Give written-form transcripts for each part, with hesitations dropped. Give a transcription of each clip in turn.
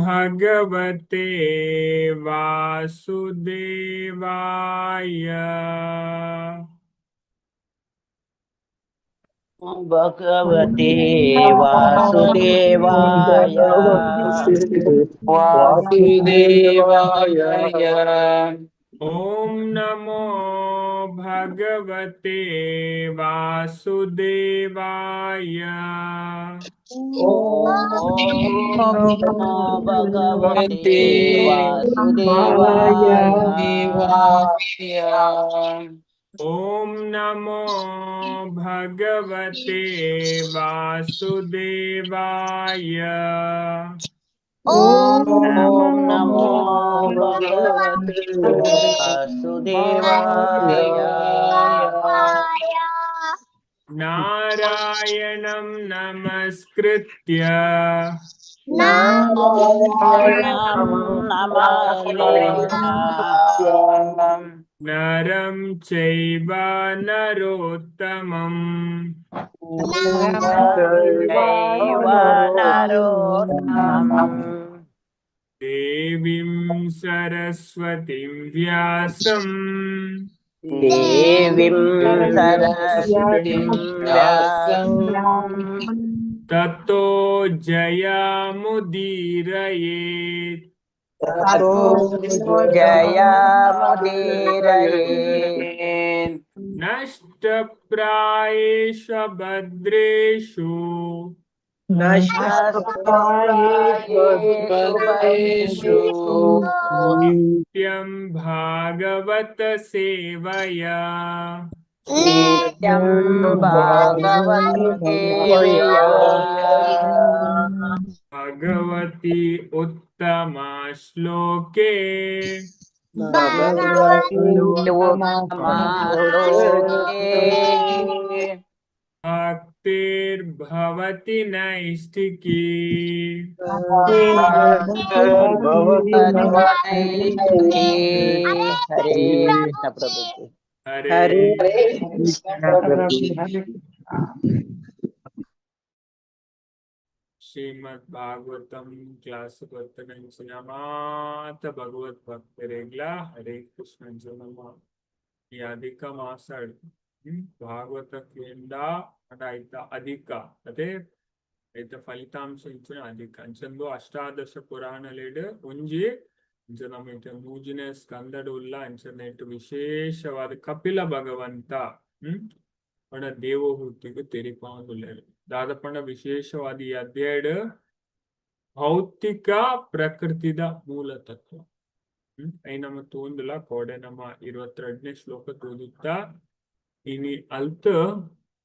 भगवते वासुदेवाय। भगवते वासुदेवाय। वासुदेवाय। ॐ नमो भगवते वासुदेवाय। ॐ नमो भगवते वासुदेवाय। देवाय। ॐ नमो भगवते वासुदेवाय। ॐ नमो भगवते वासुदेवाय। नारायणं नमस्कृत्य नारायणं नमस्कृत्य नरं चैव नरोत्तमं चैव नरोत्तमम् देवीं सरस्वतीं व्यासं देवीं सरस्वतीं व्यासं ततो जयामुदीरयेत्। ततो जयामुदीरयेत्। नष्टप्रायेषु भद्रेषु नष्टप्रायेषु भद्रेषु नित्यं भागवत सेवया। नित्यं भागवत सेवया। भगवती उत्तमा श्लोके उत्तमा श्लोके भक्तिर्भवति नैष्ठिकी। नैष्ठिकी। हरे कृष्ण प्रभु। हरे हरे कृष्ण प्रभु। ಶ್ರೀಮದ್ ಭಾಗವತಂ ಕ್ಲಾಸ್ ಗೊತ್ತನಂಚಿನ ಮಾತ ಭಗವತ್ ಭಕ್ತರೆಗ್ಲ ಹರೇ ಕೃಷ್ಣ. ನಮ್ಮ ಈ ಅಧಿಕ ಮಾಸ ಭಾಗವತ ಕೇಂದ್ರ ಐತ ಅಧಿಕ ಅದೇ ಐತ ಫಲಿತಾಂಶ ಇಂಚಿನ ಅಧಿಕ ಅಂಚಂದು ಅಷ್ಟಾದಶ ಪುರಾಣಲೆಡ್ ಒಂಜಿ ಅಂಚ ನಮ್ಮ ಇತ್ತೆ ಮೂಜಿನೇ ಸ್ಕಂದಡ್ ಉಲ್ಲ. ಅಂಚನೆ ವಿಶೇಷವಾದ ಕಪಿಲ ಭಗವಂತ ಪಂಡ ದೇವಹೂತಿಗೆ ತೆರಿಪಾವೊಂದುಲ್ಲೆರ್. ದಾದ ಪಂಡ ವಿಶೇಷವಾದ ಈ ಅಧ್ಯಾಯಡ್ ಭೌತಿಕ ಪ್ರಕೃತಿದ ಮೂಲ ತತ್ವ I ನಮ್ಮ ತೂಂದುಲ ಕೋಡೆ ನಮ್ಮ 22ನೇ ಶ್ಲೋಕ ತೂದಿತ್ತ. ಇನಿ ಅಲ್ತ್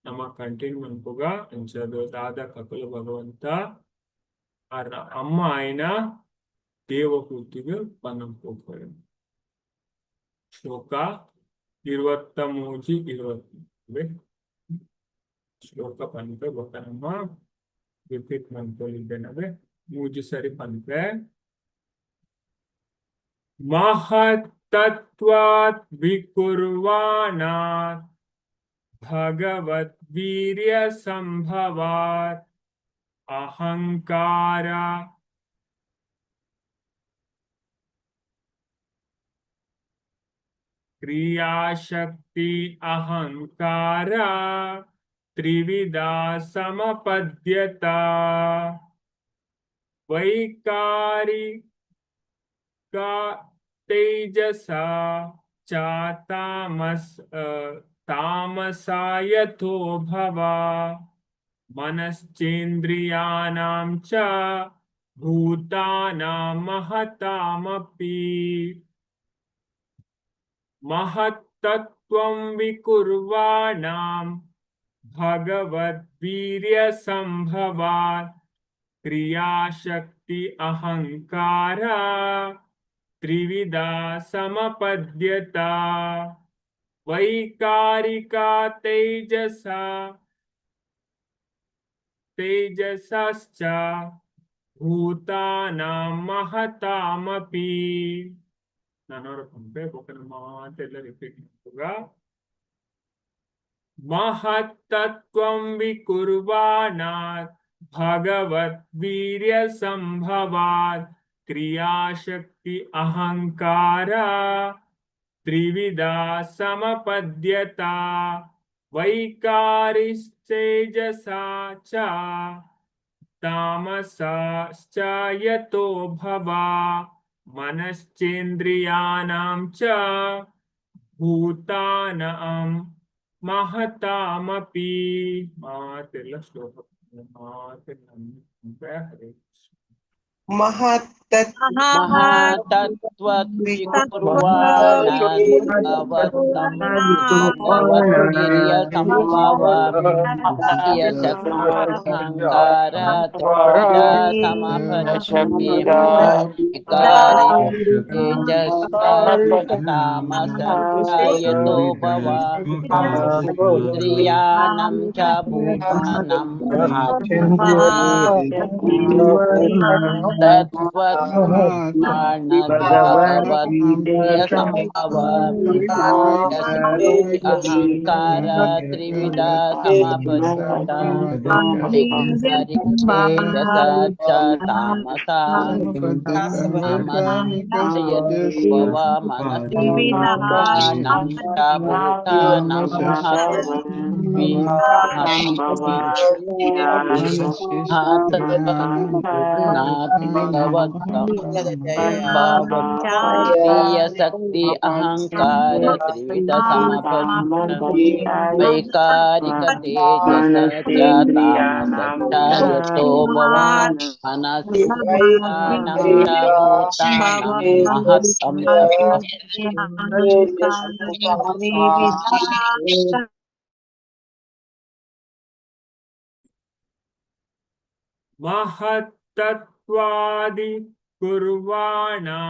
ನಮ್ಮ ಕಂಟಿನ್ಯೂ ಮನ್ಪುಗ. ಅಂಚದ ದಾದ ಕಪಿಲ ಭಗವಂತ ಆರ್ನ ಅಮ್ಮ ಆಯ್ನ ದೇವಹೂತಿಗೆ ಪನಂಪೋಪೆರ್. ಶ್ಲೋಕ 23 20 ಶ್ಲೋಕ ಪನ್ಪೆ, ಬೊಕ್ಕ ನಮ್ಮ ರಿಪೀಟ್ ಮನ್ಪೊಲಿದ್ದೇನವೆ. ಮೂಜಿ ಸರಿ ಪನ್ಪೆ. महत्तत्वात् विकुर्वाणात् भगवद्वीर्यसम्भवात् अहङ्कार क्रियाशक्ति अहङ्कार त्रिविधा समपद्यता वैकारिका तेजसा च तामस तामसा यथो भवा मनश्चेन्द्रियाणां च भूतानां महतामपि। महत्तत्त्वं विकुर्वाणां भगवद्वीर्यसम्भवात् क्रियाशक्ति अहङ्कारा त्रिविधा समपद्यता वैकारिका तेजसा तेजसश्च ಭೂತಾನಾಂ ಮಹತಾಮಪಿ. ನನೊರ ಪನ್ಪೆ, ಬೊಕ್ಕ ನಮ್ಮ ಮಾತೆಲ್ಲ ರಿಪೀಟ್ ಮನ್ಪುಗ. महत्तत्त्वं विकुर्वाणात् भगवद्वीर्यसम्भवात् ಕ್ರಿಯಾಶಕ್ತಿ ಅಹಂಕಾರ ತ್ರಿವಿಧ ಸಮಪದ್ಯತಾ ವೈಕಾರಿಶ್ಚೇಜಸಾ ಚ ತಾಮಸಾಶ್ಚ ಯತೋ ಭವ ಮನಶ್ಚೇಂದ್ರಿಯಾಣಾಂ ಚ ಭೂತಾನಾಂ ಮಹತಾಮಪಿ. ಮಾತೆಲ್ಲ ಶ್ಲೋಕ ಮಾತೆಲ್ಲ. ಹರೇ ಕೃಷ್ಣ. ಮಹತ್ತತ್ ಮಹತ್ತತ್ವವಿಕುರ್ವಾಣಾವತ್ತಂ ಭಗವದ್ವೀರ್ಯ ಸಂಭವ ಸಮಪದ್ಯತೆ ತಾಮಸಯತೋ ಭವ ಇಂದ್ರಿಯಾಣಂ ಚ ಭೂತಾನಾಂ ತತ್ವಭಗವದ್ವೀರ್ಯ ಸಂಭವ ಅಹಂಕಾರ ತ್ರಿವಿಧ ಸಮಪದ್ಯತ ತೇಜಸ ಚ ತಾಮಸ ತಾಮಸಯತೋ ಮನಸ್ಸಾನಾಂ ಚ ಭೂತಾನಾಂ ಶಕ್ತಿ ಅಹಂಕಾರ ತ್ರಿವಿಧ ಸಮಪದ್ಯತ ವೈಕಾರಿಕ ತೇಜಸ ಚ ತಾಮಸ ಯತೋ ಭವ ಮನಸ್ಸಾನಾಂ ಚ ಭೂತಾನಾಂ ಮಹತ್ತಂ ತತ್ವ. महत्तत्त्वादि कुर्वाणा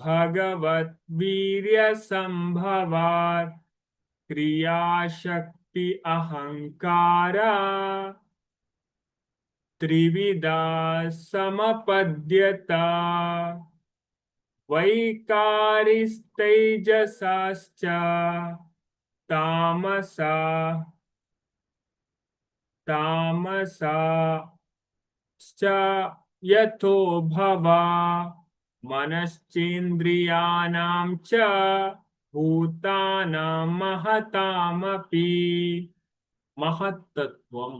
भगवद्वीर्यसम्भवात् क्रियाशक्ति अहङ्कार त्रिविधा समपद्यता वैकारिस्तैजसाश्च तामसा तामसाश्च यतो भव मनश्चेन्द्रियाणां च ಭೂತಾನಾಂ ಮಹತಾಮಪಿ. ಮಹತ್ತತ್ವಂ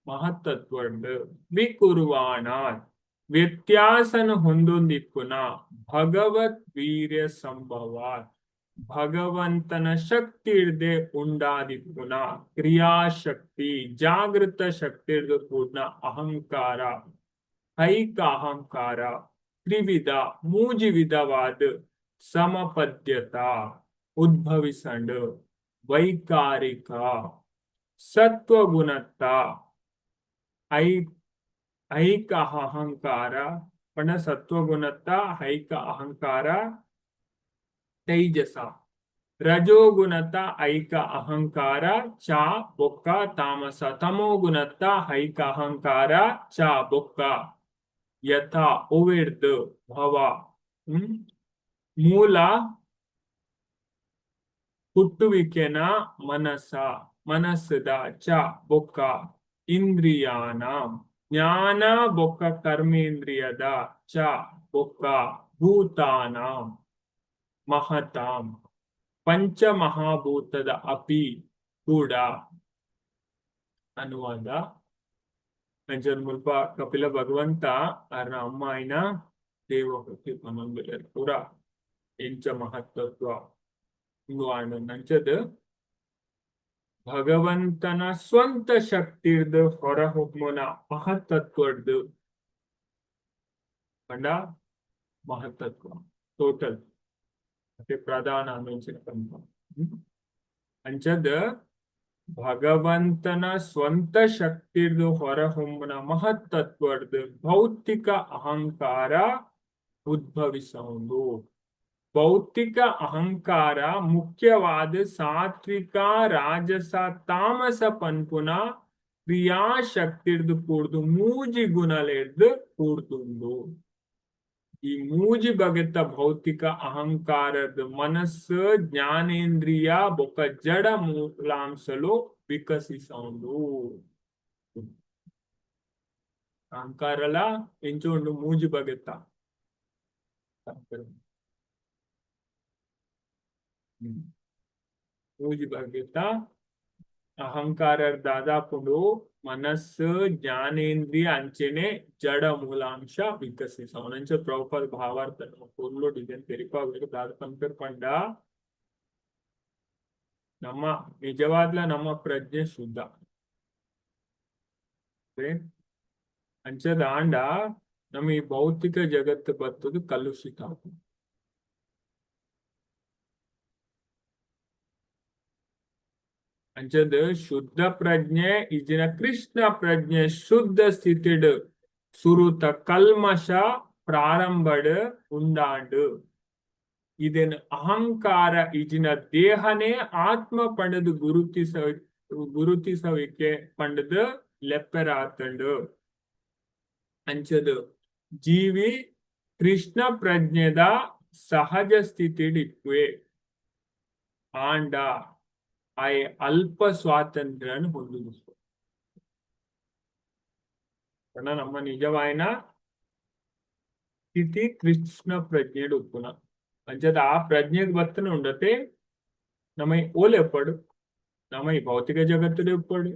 ಮಹತ್ತತ್ವಡ್ ವಿಕುರ್ವಾಣಾತ್ ವ್ಯತ್ಯಾಸನ ಹೊಂದೊಂದಿಪ್ಪುನ ಭಗವತ್ ವೀರ್ಯ ಸಂಭವಾತ್ ಭಗವಂತನ ಶಕ್ತಿ ಇರ್ದೆ ಉಂಡಾದಿಪ್ಪುನ ಕ್ರಿಯಾಶಕ್ತಿ ಜಾಗೃತ ಶಕ್ತಿ ಇರ್ದು ಪೂರ್ಣ ಅಹಂಕಾರ ಐಕ ಅಹಂಕಾರ ತ್ರಿವಿಧ ಮೂಜಿ ವಿಧವಾದ ಸಮಪದ್ಯತ ಉದ್ಭವಿಸಂಡ್ ವೈಕಾರಿಕ ಸತ್ವಗುಣತ್ತ I ಐಕ ಅಹಂಕಾರ ಪಂಡ ಸತ್ವಗುಣತ್ತ ಐಕ ಅಹಂಕಾರ ತೈಜಸ ರಜೋಗುಣತ ಐಕ ಅಹಂಕಾರ ಚ ಬೊಕ್ಕ ತಾಮಸ ತಮೋಗುಣತ್ತ ಐಕ ಅಹಂಕಾರ ಚ ಬೊಕ್ಕ ಯಥಾ ಒವೆರ್ದ್ ಭವ ಮೂಲ ಹುಟ್ಟುವಿಕೆನ ಮನಸ ಮನಸ್ಸದ ಚ ಬೊಕ್ಕ ಇಂದ್ರಿಯಾನಾಂ ಜ್ಞಾನ ಬೊಕ್ಕ ಕರ್ಮೇಂದ್ರಿಯದ ಚ ಬೊಕ್ಕ ಭೂತಾನಾಂ ಮಹತಾಂ ಪಂಚಮಹಾಭೂತದ ಅಪಿ ಕೂಡ. ಅನುವಾದ. ಅಂಚನ್ ಮುಲ್ಪ ಕಪಿಲ ಭಗವಂತ ಅರ್ನ ಅಮ್ಮ ಆಯ್ನ ದೇವಹೂತಿ ಪನೊಂದುಲ್ಲೆರ್ ಪೂರ ಎಂಚ ಮಹತ್ತತ್ವ ಉಂದು ಆಂಡ್. ಅಂಚದ್ ಭಗವಂತನ ಸ್ವಂತ ಶಕ್ತಿರ್ದ್ ಹೊರಹೊಮ್ಮುನ ಮಹತ್ತತ್ವಡ್ದು ಪಂಡ ಮಹತ್ತತ್ವ ಟೋಟಲ್ ಅತೆ ಪ್ರಧಾನ ಅಂಚಿನ ಪನ್ಪ. ಅಂಚದ್ ಭಗವಂತನ ಸ್ವಂತ ಶಕ್ತಿರ್ದು ಹೊರಹೊಮ್ಮುನ ಮಹತ್ತತ್ವಡ್ದು ಭೌತಿಕ ಅಹಂಕಾರ ಉದ್ಭವಿಸೋದು. ಭೌತಿಕ ಅಹಂಕಾರ ಮುಖ್ಯವಾದ ಸಾತ್ವಿಕ ರಾಜಸ ತಾಮಸ ಪನ್ಪುನ ಕ್ರಿಯಾಶಕ್ತಿರ್ದು ಕೂಡ್ದು ಮೂಜಿ ಗುಣಲೆರ್ದು ಕೂಡ್ದುಂಡು. ಈ ಮೂಜಿ ಬಗೆತ ಭೌತಿಕ ಅಹಂಕಾರದ ಮನಸ್ಸು ಜ್ಞಾನೇಂದ್ರಿಯ ಬೊಕ್ಕ ಜಡ ಮೂಲಾಂಶಲು ವಿಕಸಿಸೌಂಡು. ಅಹಂಕಾರಲ ಎಂಚ ಉಂಡು ಮೂಜಿ ಬಗೆತ್ತ. ಮೂಜಿ ಬಗೆತ್ತ ಅಹಂಕಾರ ದಾದಾಪುಂಡು ಮನಸ್ಸು, ಜ್ಞಾನೇಂದ್ರಿಯ ಅಂಚೆನೆ ಜಡ ಮೂಲಾಂಶ ವಿಕಸಿಸ. ಅಂಚ ಪ್ರಭುಪಾದ ಭಾವಾರ್ಥ ಪೊರ್ಲು ಡಿಸೈನ್ ತೆರಿಪಾವೆರ್. ದಾದ ಪನ್ಪೆರ್ ಪಂಡ ನಮ್ಮ ನಿಜವಾದ್ಲ ನಮ್ಮ ಪ್ರಜ್ಞೆ ಶುದ್ಧ ಅಂಚದ ಆಂಡ ನಮ್ಮ ಈ ಭೌತಿಕ ಜಗತ್ತು ಬತ್ತದು ಕಲುಷಿತ ಆಪುಂಡು. ಅಂಚದ ಶುದ್ಧ ಪ್ರಜ್ಞೆ ಇಜಿನ ಕೃಷ್ಣ ಪ್ರಜ್ಞೆ ಶುದ್ಧ ಸ್ಥಿತಿಡ್ ಸುರುತ ಕಲ್ಮಶ ಪ್ರಾರಂಭಡ್ ಉಂಡಾಂಡ್. ಇದನ್ ಅಹಂಕಾರ ಇಜಿನ ದೇಹನೇ ಆತ್ಮ ಪಂಡದು ಗುರುತಿಸವಿಕೆ ಪಂಡದು ಲೆಪ್ಪೆರಾತಂಡು. ಅಂಚದು ಜೀವಿ ಕೃಷ್ಣ ಪ್ರಜ್ಞೆದ ಸಹಜ ಸ್ಥಿತಿಡ್ ಇಪ್ಪುವೆ. ಆಂಡ ಆಯೆ ಅಲ್ಪ ಸ್ವಾತಂತ್ರ್ಯನು ಹೊಂದುದು. ಪಂಡ ನಮ್ಮ ನಿಜವಾಯಿನ ಸ್ಥಿತಿ ಕೃಷ್ಣ ಪ್ರಜ್ಞೆಡ್ ಉಪ್ಪುನ. ಅಂಚದ ಆ ಪ್ರಜ್ಞೆಗ್ ಬತ್ತನ ಉಂಡತೆ ನಮ ಓಲೆ ಉಪ್ಪಡು, ನಮ ಈ ಭೌತಿಕ ಜಗತ್ತುಡು ಉಪ್ಪಡು,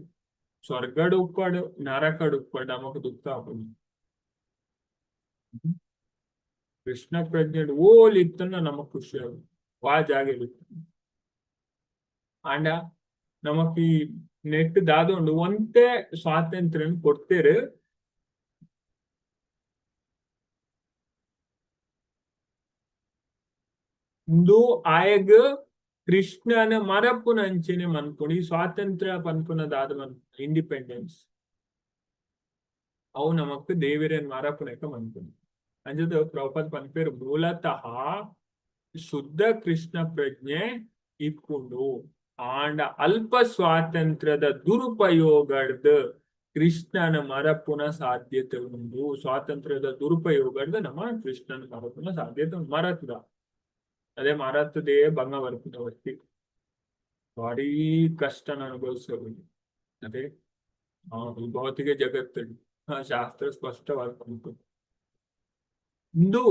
ಸ್ವರ್ಗಡ್ ಉಪ್ಪಡು, ನರಕಡ್ ಉಪ್ಪಡು, ನಮಕ್ ದುಃಖ ಆಪುಂಡು. ಕೃಷ್ಣ ಪ್ರಜ್ಞೆಡ್ ಓಲ್ ಇತ್ತುಂಡ ನಮಕ್ ಖುಷಿ ಆವು, ವಾ ಜಾಗೆಡ್ ಇತ್ತು ಆಂಡ ನಮಕ್ ಈ ನೆಟ್ ದಾದ ಉಂಡು ಒಂತೆ ಸ್ವಾತಂತ್ರ್ಯನ್ ಕೊಡ್ತೇರು. ಇಂದು ಆಯಗ್ ಕೃಷ್ಣನ ಮರಪುನ ಅಂಚೆನೆ ಮನ್ಪುಂಡು. ಈ ಸ್ವಾತಂತ್ರ್ಯ ಪನ್ಪುನ ದಾದ ಮನ್ಪುನ ಇಂಡಿಪೆಂಡೆನ್ಸ್ ಅವು ನಮಕ್ ದೇವೆರೆನ್ ಮರಪುನೆಕ ಮನ್ಪುಂಡು. ಅಂಚದ ಪ್ರಭುಪಾದ ಪನ್ಪೆರ್ ಮೂಲತಃ ಶುದ್ಧ ಕೃಷ್ಣ ಪ್ರಜ್ಞೆ ಇಪ್ಪುಂಡು. ಆಂಡ ಅಲ್ಪ ಸ್ವಾತಂತ್ರ್ಯದ ದುರುಪಯೋಗಡ್ದ್ ಕೃಷ್ಣನ ಮರಪುನ ಸಾಧ್ಯತೆ ಉಂಡು. ಸ್ವಾತಂತ್ರ್ಯದ ದುರುಪಯೋಗಡ್ದ್ ನಮ್ಮ ಕೃಷ್ಣನ ಮರಪುನ ಸಾಧ್ಯತೆ ಉಂಡು. ಮರತ್ದ ಅದೇ ಮರತ್ತದೇ ಭಂಗ ಬರ್ಪುನ ವಸ್ತಿ ಭಾರೀ ಕಷ್ಟನ ಅನುಭವಿಸಬಹುದು. ಅದೇ ಈ ಭೌತಿಕ ಜಗತ್ತು ಶಾಸ್ತ್ರ ಸ್ಪಷ್ಟವಾಗಿ ಉಂಟು. ಇಂದು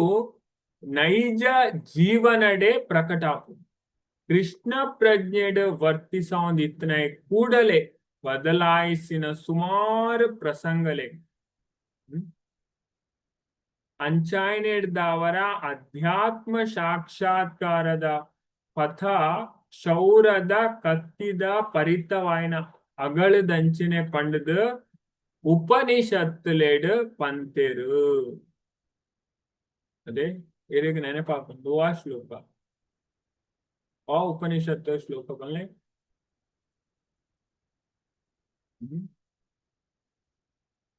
ನೈಜ ಜೀವನಡೆ ಪ್ರಕಟ ಆಪುಂಡು. ಕೃಷ್ಣ ಪ್ರಜ್ಞೆಡ್ ವರ್ತಿಸೊಂದಿತ್ತನೆ ಕೂಡಲೇ ಬದಲಾಯಿಸಿನ ಸುಮಾರು ಪ್ರಸಂಗಲೆ ಅಂಚಾಯ್ನೆಡ್ದಾವರ ಅಧ್ಯಾತ್ಮ ಸಾಕ್ಷಾತ್ಕಾರದ ಪಥ ಶೌರದ ಕತ್ತಿದ ಪರಿತವಾಯಿನ ಅಗಳದಂಚಿನೆ ಪಂಡದು ಉಪನಿಷತ್ತುಲೆಡ್ ಪಂತೆರು. ಅದೇ ಎರೆಗ್ ನೆನಪಾಪುಂಡು ಆ ಶ್ಲೋಕ, ಆ ಉಪನಿಷತ್ ಶ್ಲೋಕ ಪನ್ಲೆ.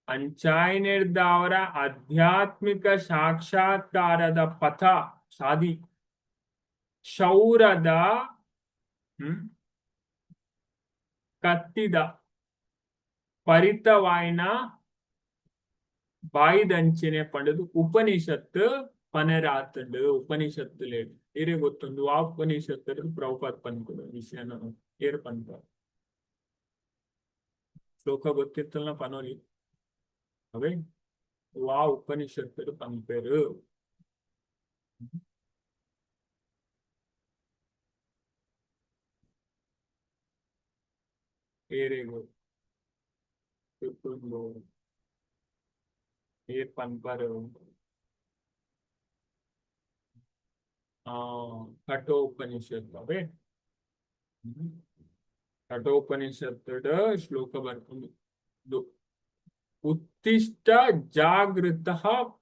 ಅಂಚಾಯ್ನೆಡ್ದಾವರ ಆಧ್ಯಾತ್ಮಿಕ ಸಾಕ್ಷಾತ್ಕಾರದ ಪಥ ಸಾದಿ ಶೌರದ ಕತ್ತಿದ ಪರಿತವಾಯಿನ ಬಾಯಿದಂಚಿನೆ ಪಂಡದು ಉಪನಿಷತ್ತು ಪನೆರಾತಂಡು. ಉಪನಿಷತ್ತುಲೆಡ್ ಏರೆ ಗೊತ್ತುಂಡು ಆ ಉಪನಿಷತ್ತು ಪ್ರಭುಪಾದ ಪನ್ಪುನ ವಿಷಯನ ಏರ್ ಪನ್ಪ ಶ್ಲೋಕ ಗೊತ್ತಿತ್ತಲ್ಲ ಪನೋಲಿ. ಅವೇ ವಾ ಉಪನಿಷತ್ತು ಪನ್ಪೆರು. ಏರೆಗು ಗೊತ್ತುಂಡು ಏರ್ ಪನ್ಪರು? ಕಠೋಪನಿಷತ್. ಅವೇ ಕಠೋಪನಿಷತ್ತುಡ್ ಶ್ಲೋಕ ಬರ್ಪುಂಡು. ಉತ್ತಿಷ್ಟ ಜಾಗೃತ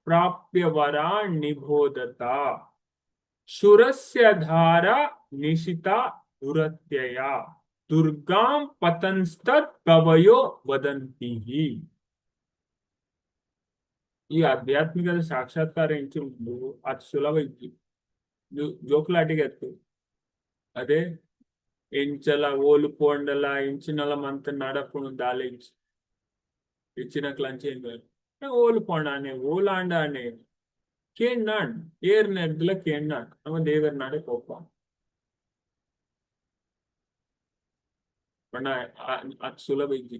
ಪ್ರಾಪ್ಯ ವರಾನ್ ನಿಬೋಧತ ಶುರಸ್ಯ ಧಾರ ನಿಶಿತ ದುರತ್ಯಯ ದುರ್ಗಾಂ ಪತಂಸ್ತತ್ ಕವಯೋ ವದಂತಿ. ಈ ಆಧ್ಯಾತ್ಮಿಕದ ಸಾಕ್ಷಾತ್ಕಾರ ಎಂಚ ಉಂಡು ಅತ್ ಸುಲಭ ಇಜ್ಜಿ, ಜೋಕುಲಾಟಿಗೆ ಅತ್ತು. ಅದೇ ಎಂಚಲ ಓಲು ಪೋಂಡಲ ಎಂಚಿನಲ ಮಂತ ನಡಪುನು ದಾಲ ಇಜ್ಜಿ. ಇಚ್ಚಿನಕ್ಲ ಅಂಚೆ ಓಲು ಪೋಂಡಾನೆ ಓಲಾಂಡಾನೆ ಕೇಣ್ಣಾಂಡ್ ಏರ್ ನೆರ್ದಲ ಕೇಣ್ಣಾಂಡ್ ನಮ್ಮ ದೇವರ ನಾಡೆ ಪೋಪ ಪಂಡ ಅತ್ ಸುಲಭ ಇಜ್ಜಿ.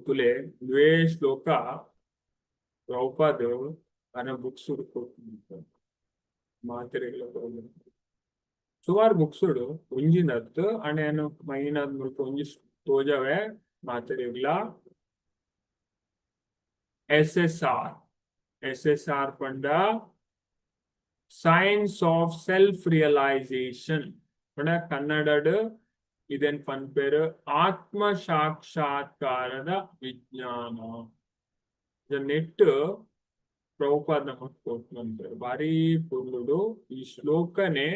ತುಲೆ ದ್ವೇ ಶ್ಲೋಕ ಪ್ರಭುಪಾದ ಅನ ಬುಕ್ಸ್ ಮಾತೆರೆಗ್ಲ ಸುಮಾರು ಬುಕ್ಸ್ ಒಂಜಿನತ್ತು ಅಣೆಯನ್ನು ಮೈನಾದ್ ಮುಲ್ಪ ಒಂಜಿ ತೋಜವೆ ಮಾತೆರೆಗ್ಲ. S S R, S S R ಪಂಡ ಸೈನ್ಸ್ ಆಫ್ ಸೆಲ್ಫ್ ರಿಯಲೈಸೇಷನ್ ಪಂಡ ಕನ್ನಡಡ್ ಇದನ್ ಪನ್ಪೆರ್ ಆತ್ಮ ಸಾಕ್ಷಾತ್ಕಾರದ ವಿಜ್ಞಾನ. ನೆಟ್ ಪ್ರಭುಪಾದ ನಮಕ್ ಕೋಟ್ ಮನ್ಪೆರ್ ಬಾರಿ ಪೊರ್ಲುಡು. ಈ ಶ್ಲೋಕನೆ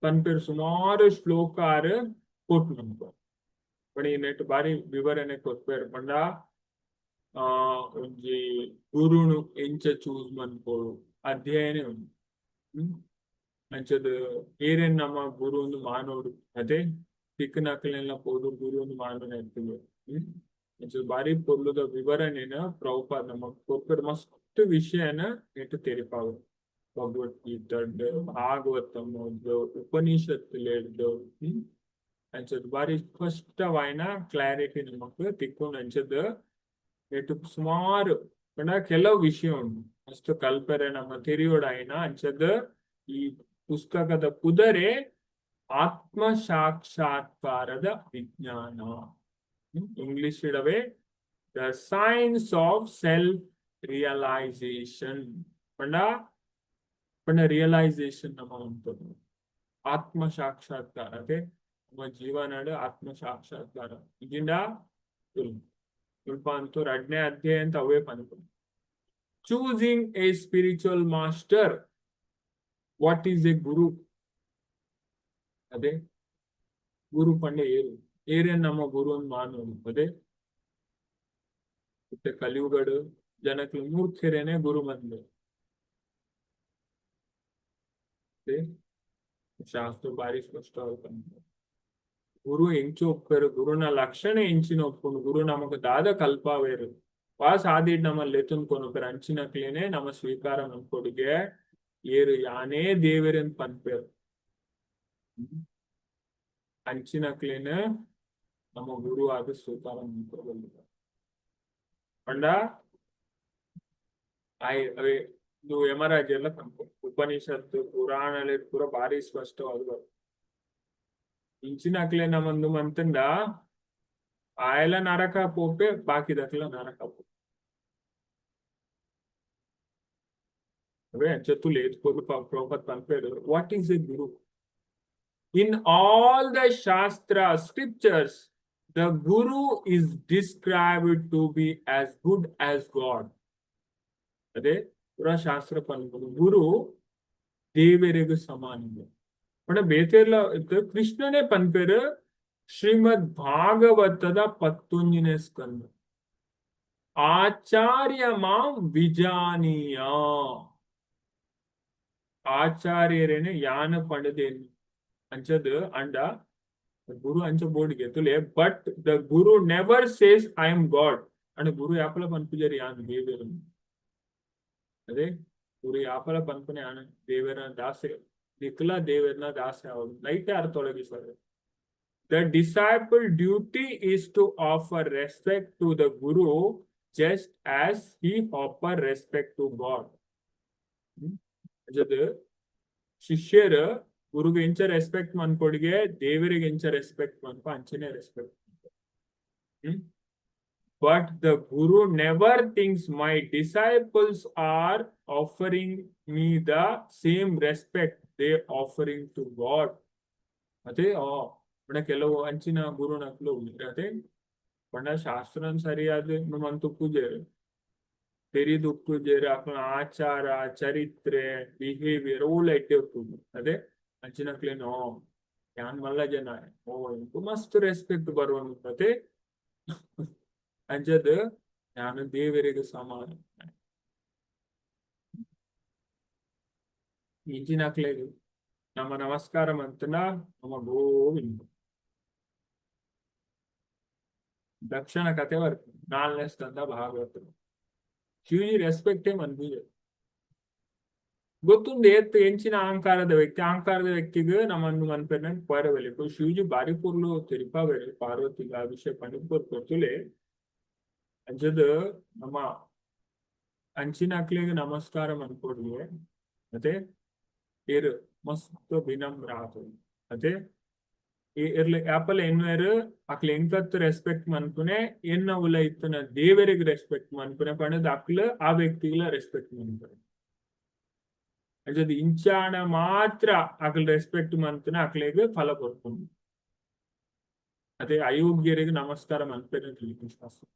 ಪನ್ಪೆರ್, ಸುಮಾರು ಶ್ಲೋಕ ಆರ್ ಕೋಟ್ ಮನ್ಪೆರ್. ಪಂಡ ಈ ನೆಟ್ ಬಾರಿ ವಿವರಣೆ ಕೊರ್ಪೆರ್. ಪಂಡ ಒಂಜಿ ಗುರುನು ಎಂಚ ಚೂಸ್ ಮನ್ಪೊಡು ಅಧ್ಯಯನ ಉಂಡು. ಅಂಚದ ಏರೆನ್ ನಮ್ಮ ಗುರು ಒಂದು ಮಾನೋಡು, ಅದೇ ತಿಕ್ಕನಕ್ಲೆಲ್ಲ ಪೋದು ಗುರು ಒಂದು ಮಾನೋನ ಇರ್ತದೆ. ಅಂಚದ ಬಾರಿ ಪೊರ್ಲುದ ವಿವರಣೆನ ಪ್ರಭುಪಾದ ನಮಕ್ ಕೊರ್ಪೆರ್. ಮಸ್ತ್ ವಿಷಯನ ನೆಟ್ ತೆರಿಪಾವು, ಭಗವದ್ಗೀತಡ್, ಭಾಗವತಮ್, ಉಪನಿಷತ್ತುಲೆಡ್ದ್. ಅಂಚದ ಬಾರಿ ಸ್ಪಷ್ಟವಾಯಿನ ಕ್ಲಾರಿಟಿ ನಮಕ್ ತಿಕ್ಕುಂಡು. ಅಂಚದ ನೆಟ್ ಸುಮಾರು ಪಂಡ ಕೆಲವು ವಿಷಯ ಉಂಡು, ಮಸ್ತ್ ಕಲ್ಪೆರೆ ನಮ್ಮ ತೆರಿಯೊಡಾಯಿನ. ಅಂಚದ ಈ ಪುಸ್ತಕದ ಪುದರೆ ಆತ್ಮ ಸಾಕ್ಷಾತ್ಕಾರದ ವಿಜ್ಞಾನ, English ಇಡವೆ the science of self realization. ಪಂಡ ಪಂಡ ರಿಯಲೈಸೇಷನ್ ನಮ್ಮ ಉಂಟು ಆತ್ಮ ಸಾಕ್ಷಾತ್ಕಾರ. ಅದೇ ನಮ್ಮ ಜೀವನಡ್ ಆತ್ಮ ಸಾಕ್ಷಾತ್ಕಾರ ಇಜಿಂಡ ಮುಲ್ಪ ಅಂತೂ ರಡ್ನೇ ಅಧ್ಯಾಯ ಅಂತ ಅವೇ ಪನ್ಪುಂಡು. Choosing a spiritual master, what is a guru? ಅದೇ ಗುರು ಪಂಡ ಏರು, ಏರೇನ್ ನಮ್ಮ ಗುರು ಅಂತ ಮಾನೋಡು? ಅದೇ ಮತ್ತೆ ಕಲಿಯುಗಡು ಜನಕ್ಲು ಮೂರ್ಖರೇನೆ ಗುರು ಮಂದೆ. ಶಾಸ್ತ್ರ ಬಾರಿ ಸ್ಪಷ್ಟ. ಗುರು ಎಂಚು ಒಪ್ಪೇರು, ಗುರುನ ಲಕ್ಷಣ ಎಂಚಿನ ಒಪ್ಪುಂಡು, ಗುರು ನಮಕ್ ದಾದ ಕಲ್ಪಾವೇರು, ವಾ ಸಾದಿಡ್ ನಮ್ಮ ಲೆತುನ್ ಕೊನೊಪೆರ್, ಅಂಚಿನಕ್ಲೇನೆ ನಮ್ಮ ಸ್ವೀಕಾರ ಮನ್ಪೊಡುಗೆ. ಏರು ಯಾನೇ ದೇವೆರೆನ್ ಪನ್ಪೆರ್ ಅಂಚಿನಕ್ಲೇನ ನಮ್ಮ ಗುರು ಆದ್ ಸ್ವೀಕಾರ ಮನ್ಪೊಡು. ಪಂಡ ಆಯ್ ಅವೇ ಇದು ಯಮರಾಜೆಲ್ಲ ಪನ್ಪು, ಉಪನಿಷತ್ತು ಪುರಾಣಲೆ ಪೂರ ಬಾರಿ ಸ್ಪಷ್ಟವಾದ್ ಬರ್ಪುಂಡು. ಇಂಚಿನಕ್ಲೆ ನಮಂದು ಮಂತುಂಡ ಆಯಲ ನರಕ ಪೋಪೆ, ಬಾಕಿದಕ್ಲ ನರಕ ಪೋಪೆ. ಅವೇ ಅಂಚ ತುಲೆ ಪ್ರಭುಪಾದ ಪನ್ಪೆರ್, what is a guru? In all the shastra scriptures, the guru is described to be as good as God. ಅದೇ ಪೂರ ಶಾಸ್ತ್ರ ಪನ್ಪುಂಡು, ಗುರು ದೇವೆರೆಗ್ ಸಮಾನ. ಪಂಡ ಬೇತೆರ್ಲ ಕೃಷ್ಣನೇ ಪನ್ಪೆರ್, ಶ್ರೀಮದ್ ಭಾಗವತದ 11ನೇ ಸ್ಕಂದ, ಆಚಾರ್ಯ ಮಾಂ ವಿಜಾನೀಯ, ಆಚಾರ್ಯರೇನೆ ಯಾನ ಪಂಡದೇನು ಅಂಚದ್. ಅಂಡ ಗುರು ಅಂಚ ಬೋರ್ಡ್ಗೆ ತುಲೆ, but the guru never says I am God. And ಗುರು ಯಾಪಲ ಪನ್ಪುಜೆರ್ ಯಾನ್ ದೇವೆರ್. ಅದೇ ಗುರು ಯಾಪಲ ಪನ್ಪುನೆ ಯಾನ್ ದೇವರ ದಾಸೆ, ನಿಕ್ಲ ದೇವರ್ನ ದಾಸೆ ಆವೊಡು. ಲೈಟ್ ಅರ್ಥೊಳಗಿ sir. The disciple duty is to offer respect to the guru just as he offer respect to God. ಅಂಚದ್ ಶಿಷ್ಯರ್ ಗುರುಗೆ ಎಂಚ ರೆಸ್ಪೆಕ್ಟ್ ಮನ್ಪೊಡಿಗೆ, ದೇವರಿಗೆ ಎಂಚ ರೆಸ್ಪೆಕ್ಟ್ ಮನ್ಪ ಅಂಚನೆ respect. But the guru never thinks my disciples are offering me the same respect they offering to God. ಅದೇ ಪಂಡ ಕೆಲವು ಅಂಚಿನ ಗುರುನಕ್ಲು ಅದೇ ಪಂಡ ಶಾಸ್ತ್ರನ್ ಸರಿಯಾದ ಮಂತು ಪೂಜೆರ್ ತೆರಿದು ಉಪ್ಪುಜೆರ್, ಅಕ್ಲ್ನ ಆಚಾರ ಚರಿತ್ರೆ ಬಿಹೇವಿಯರ್ ಓಲ ಎಡ್ಡೆ ಉಪ್ಪುಂಡು. ಅದೇ ಅಂಚಿನಕ್ಲೆನ್ ಯಾನ್ ಮಲ್ಲ ಜನ, ಓ ಎಂಕು ಮಸ್ತ್ ರೆಸ್ಪೆಕ್ಟ್ ಬರುವಂತ. ಅದೇ ಅಂಚದ್ ಯಾನ್ ದೇವರಿಗೆ ಸಮಾನ. ಇಂಚಿನಕ್ಲೆಗ್ ನಮ್ಮ ನಮಸ್ಕಾರ ಮಂತುಂಡ ನಮ್ಮ ಗೋವಿಂದ. ದಕ್ಷಿಣ ಕತೆ ಬರ್ಪುಂಡು ನಾಲ್ನೇ ಸ್ಕಂದ ಭಾಗವತ. ಶಿವಜಿ ರೆಸ್ಪೆಕ್ಟೇ ಮನ್ಪುಜೆರ್. ಗೊತ್ತುಂಡು ಏತ್ ಎಂಚಿನ ಅಹಂಕಾರದ ವ್ಯಕ್ತಿ, ಅಹಂಕಾರದ ವ್ಯಕ್ತಿಗ್ ನಮನ್ ಮನ್ಪೆರ್ ಪೋಯೆರೆ ಬಲ್ಲಿ. ಶಿವಜಿ ಬಾರಿ ಪೊರ್ಲು ತೆರಿಪಾವೆರ್ ಪಾರ್ವತಿಗ್ ಆ ವಿಷಯ ಪಂಡುದ್ ಕೊರ್ಪೆರ್. ತುಲೆ ಅಂಚದ ನಮ್ಮ ಅಂಚಿನಕ್ಲೆಗ್ ನಮಸ್ಕಾರ ಮನ್ಪೊಡ್ಗೆ. ಅತೆ, ಏರ್ ಮಸ್ತ್ ವಿನಮ್ರ ಆತು. ಅತೆ, ಇರ್ಲೆ ಯಾಪಲ ಎನ್ನುವೆರ್, ಅಕ್ಲೆ ಎಂಕತ್ ರೆಸ್ಪೆಕ್ಟ್ ಮನ್ಪುನೆ, ಎನ್ನ ಉಲ ಇತ್ತನ ದೇವರಿಗೆ ರೆಸ್ಪೆಕ್ಟ್ ಮನ್ಪುನೆ ಪಂಡದ್ ಅಕ್ಲು ಆ ವ್ಯಕ್ತಿಗ್ಲ ರೆಸ್ಪೆಕ್ಟ್ ಮನ್ಪುನೆ. ಅಂಚದ ಇಂಚಾಣ ಮಾತ್ರ ಅಕ್ಲ್ ರೆಸ್ಪೆಕ್ಟ್ ಮನ್ಪುನೆ, ಅಕ್ಲೆಗ್ ಫಲ ಕೊರ್ಪುಂಡು. ಅದೇ ಅಯೋಗ್ಯರಿಗೆ ನಮಸ್ಕಾರ ಮನ್ಪೆರೆ ಶಾಸ್ತ್ರ.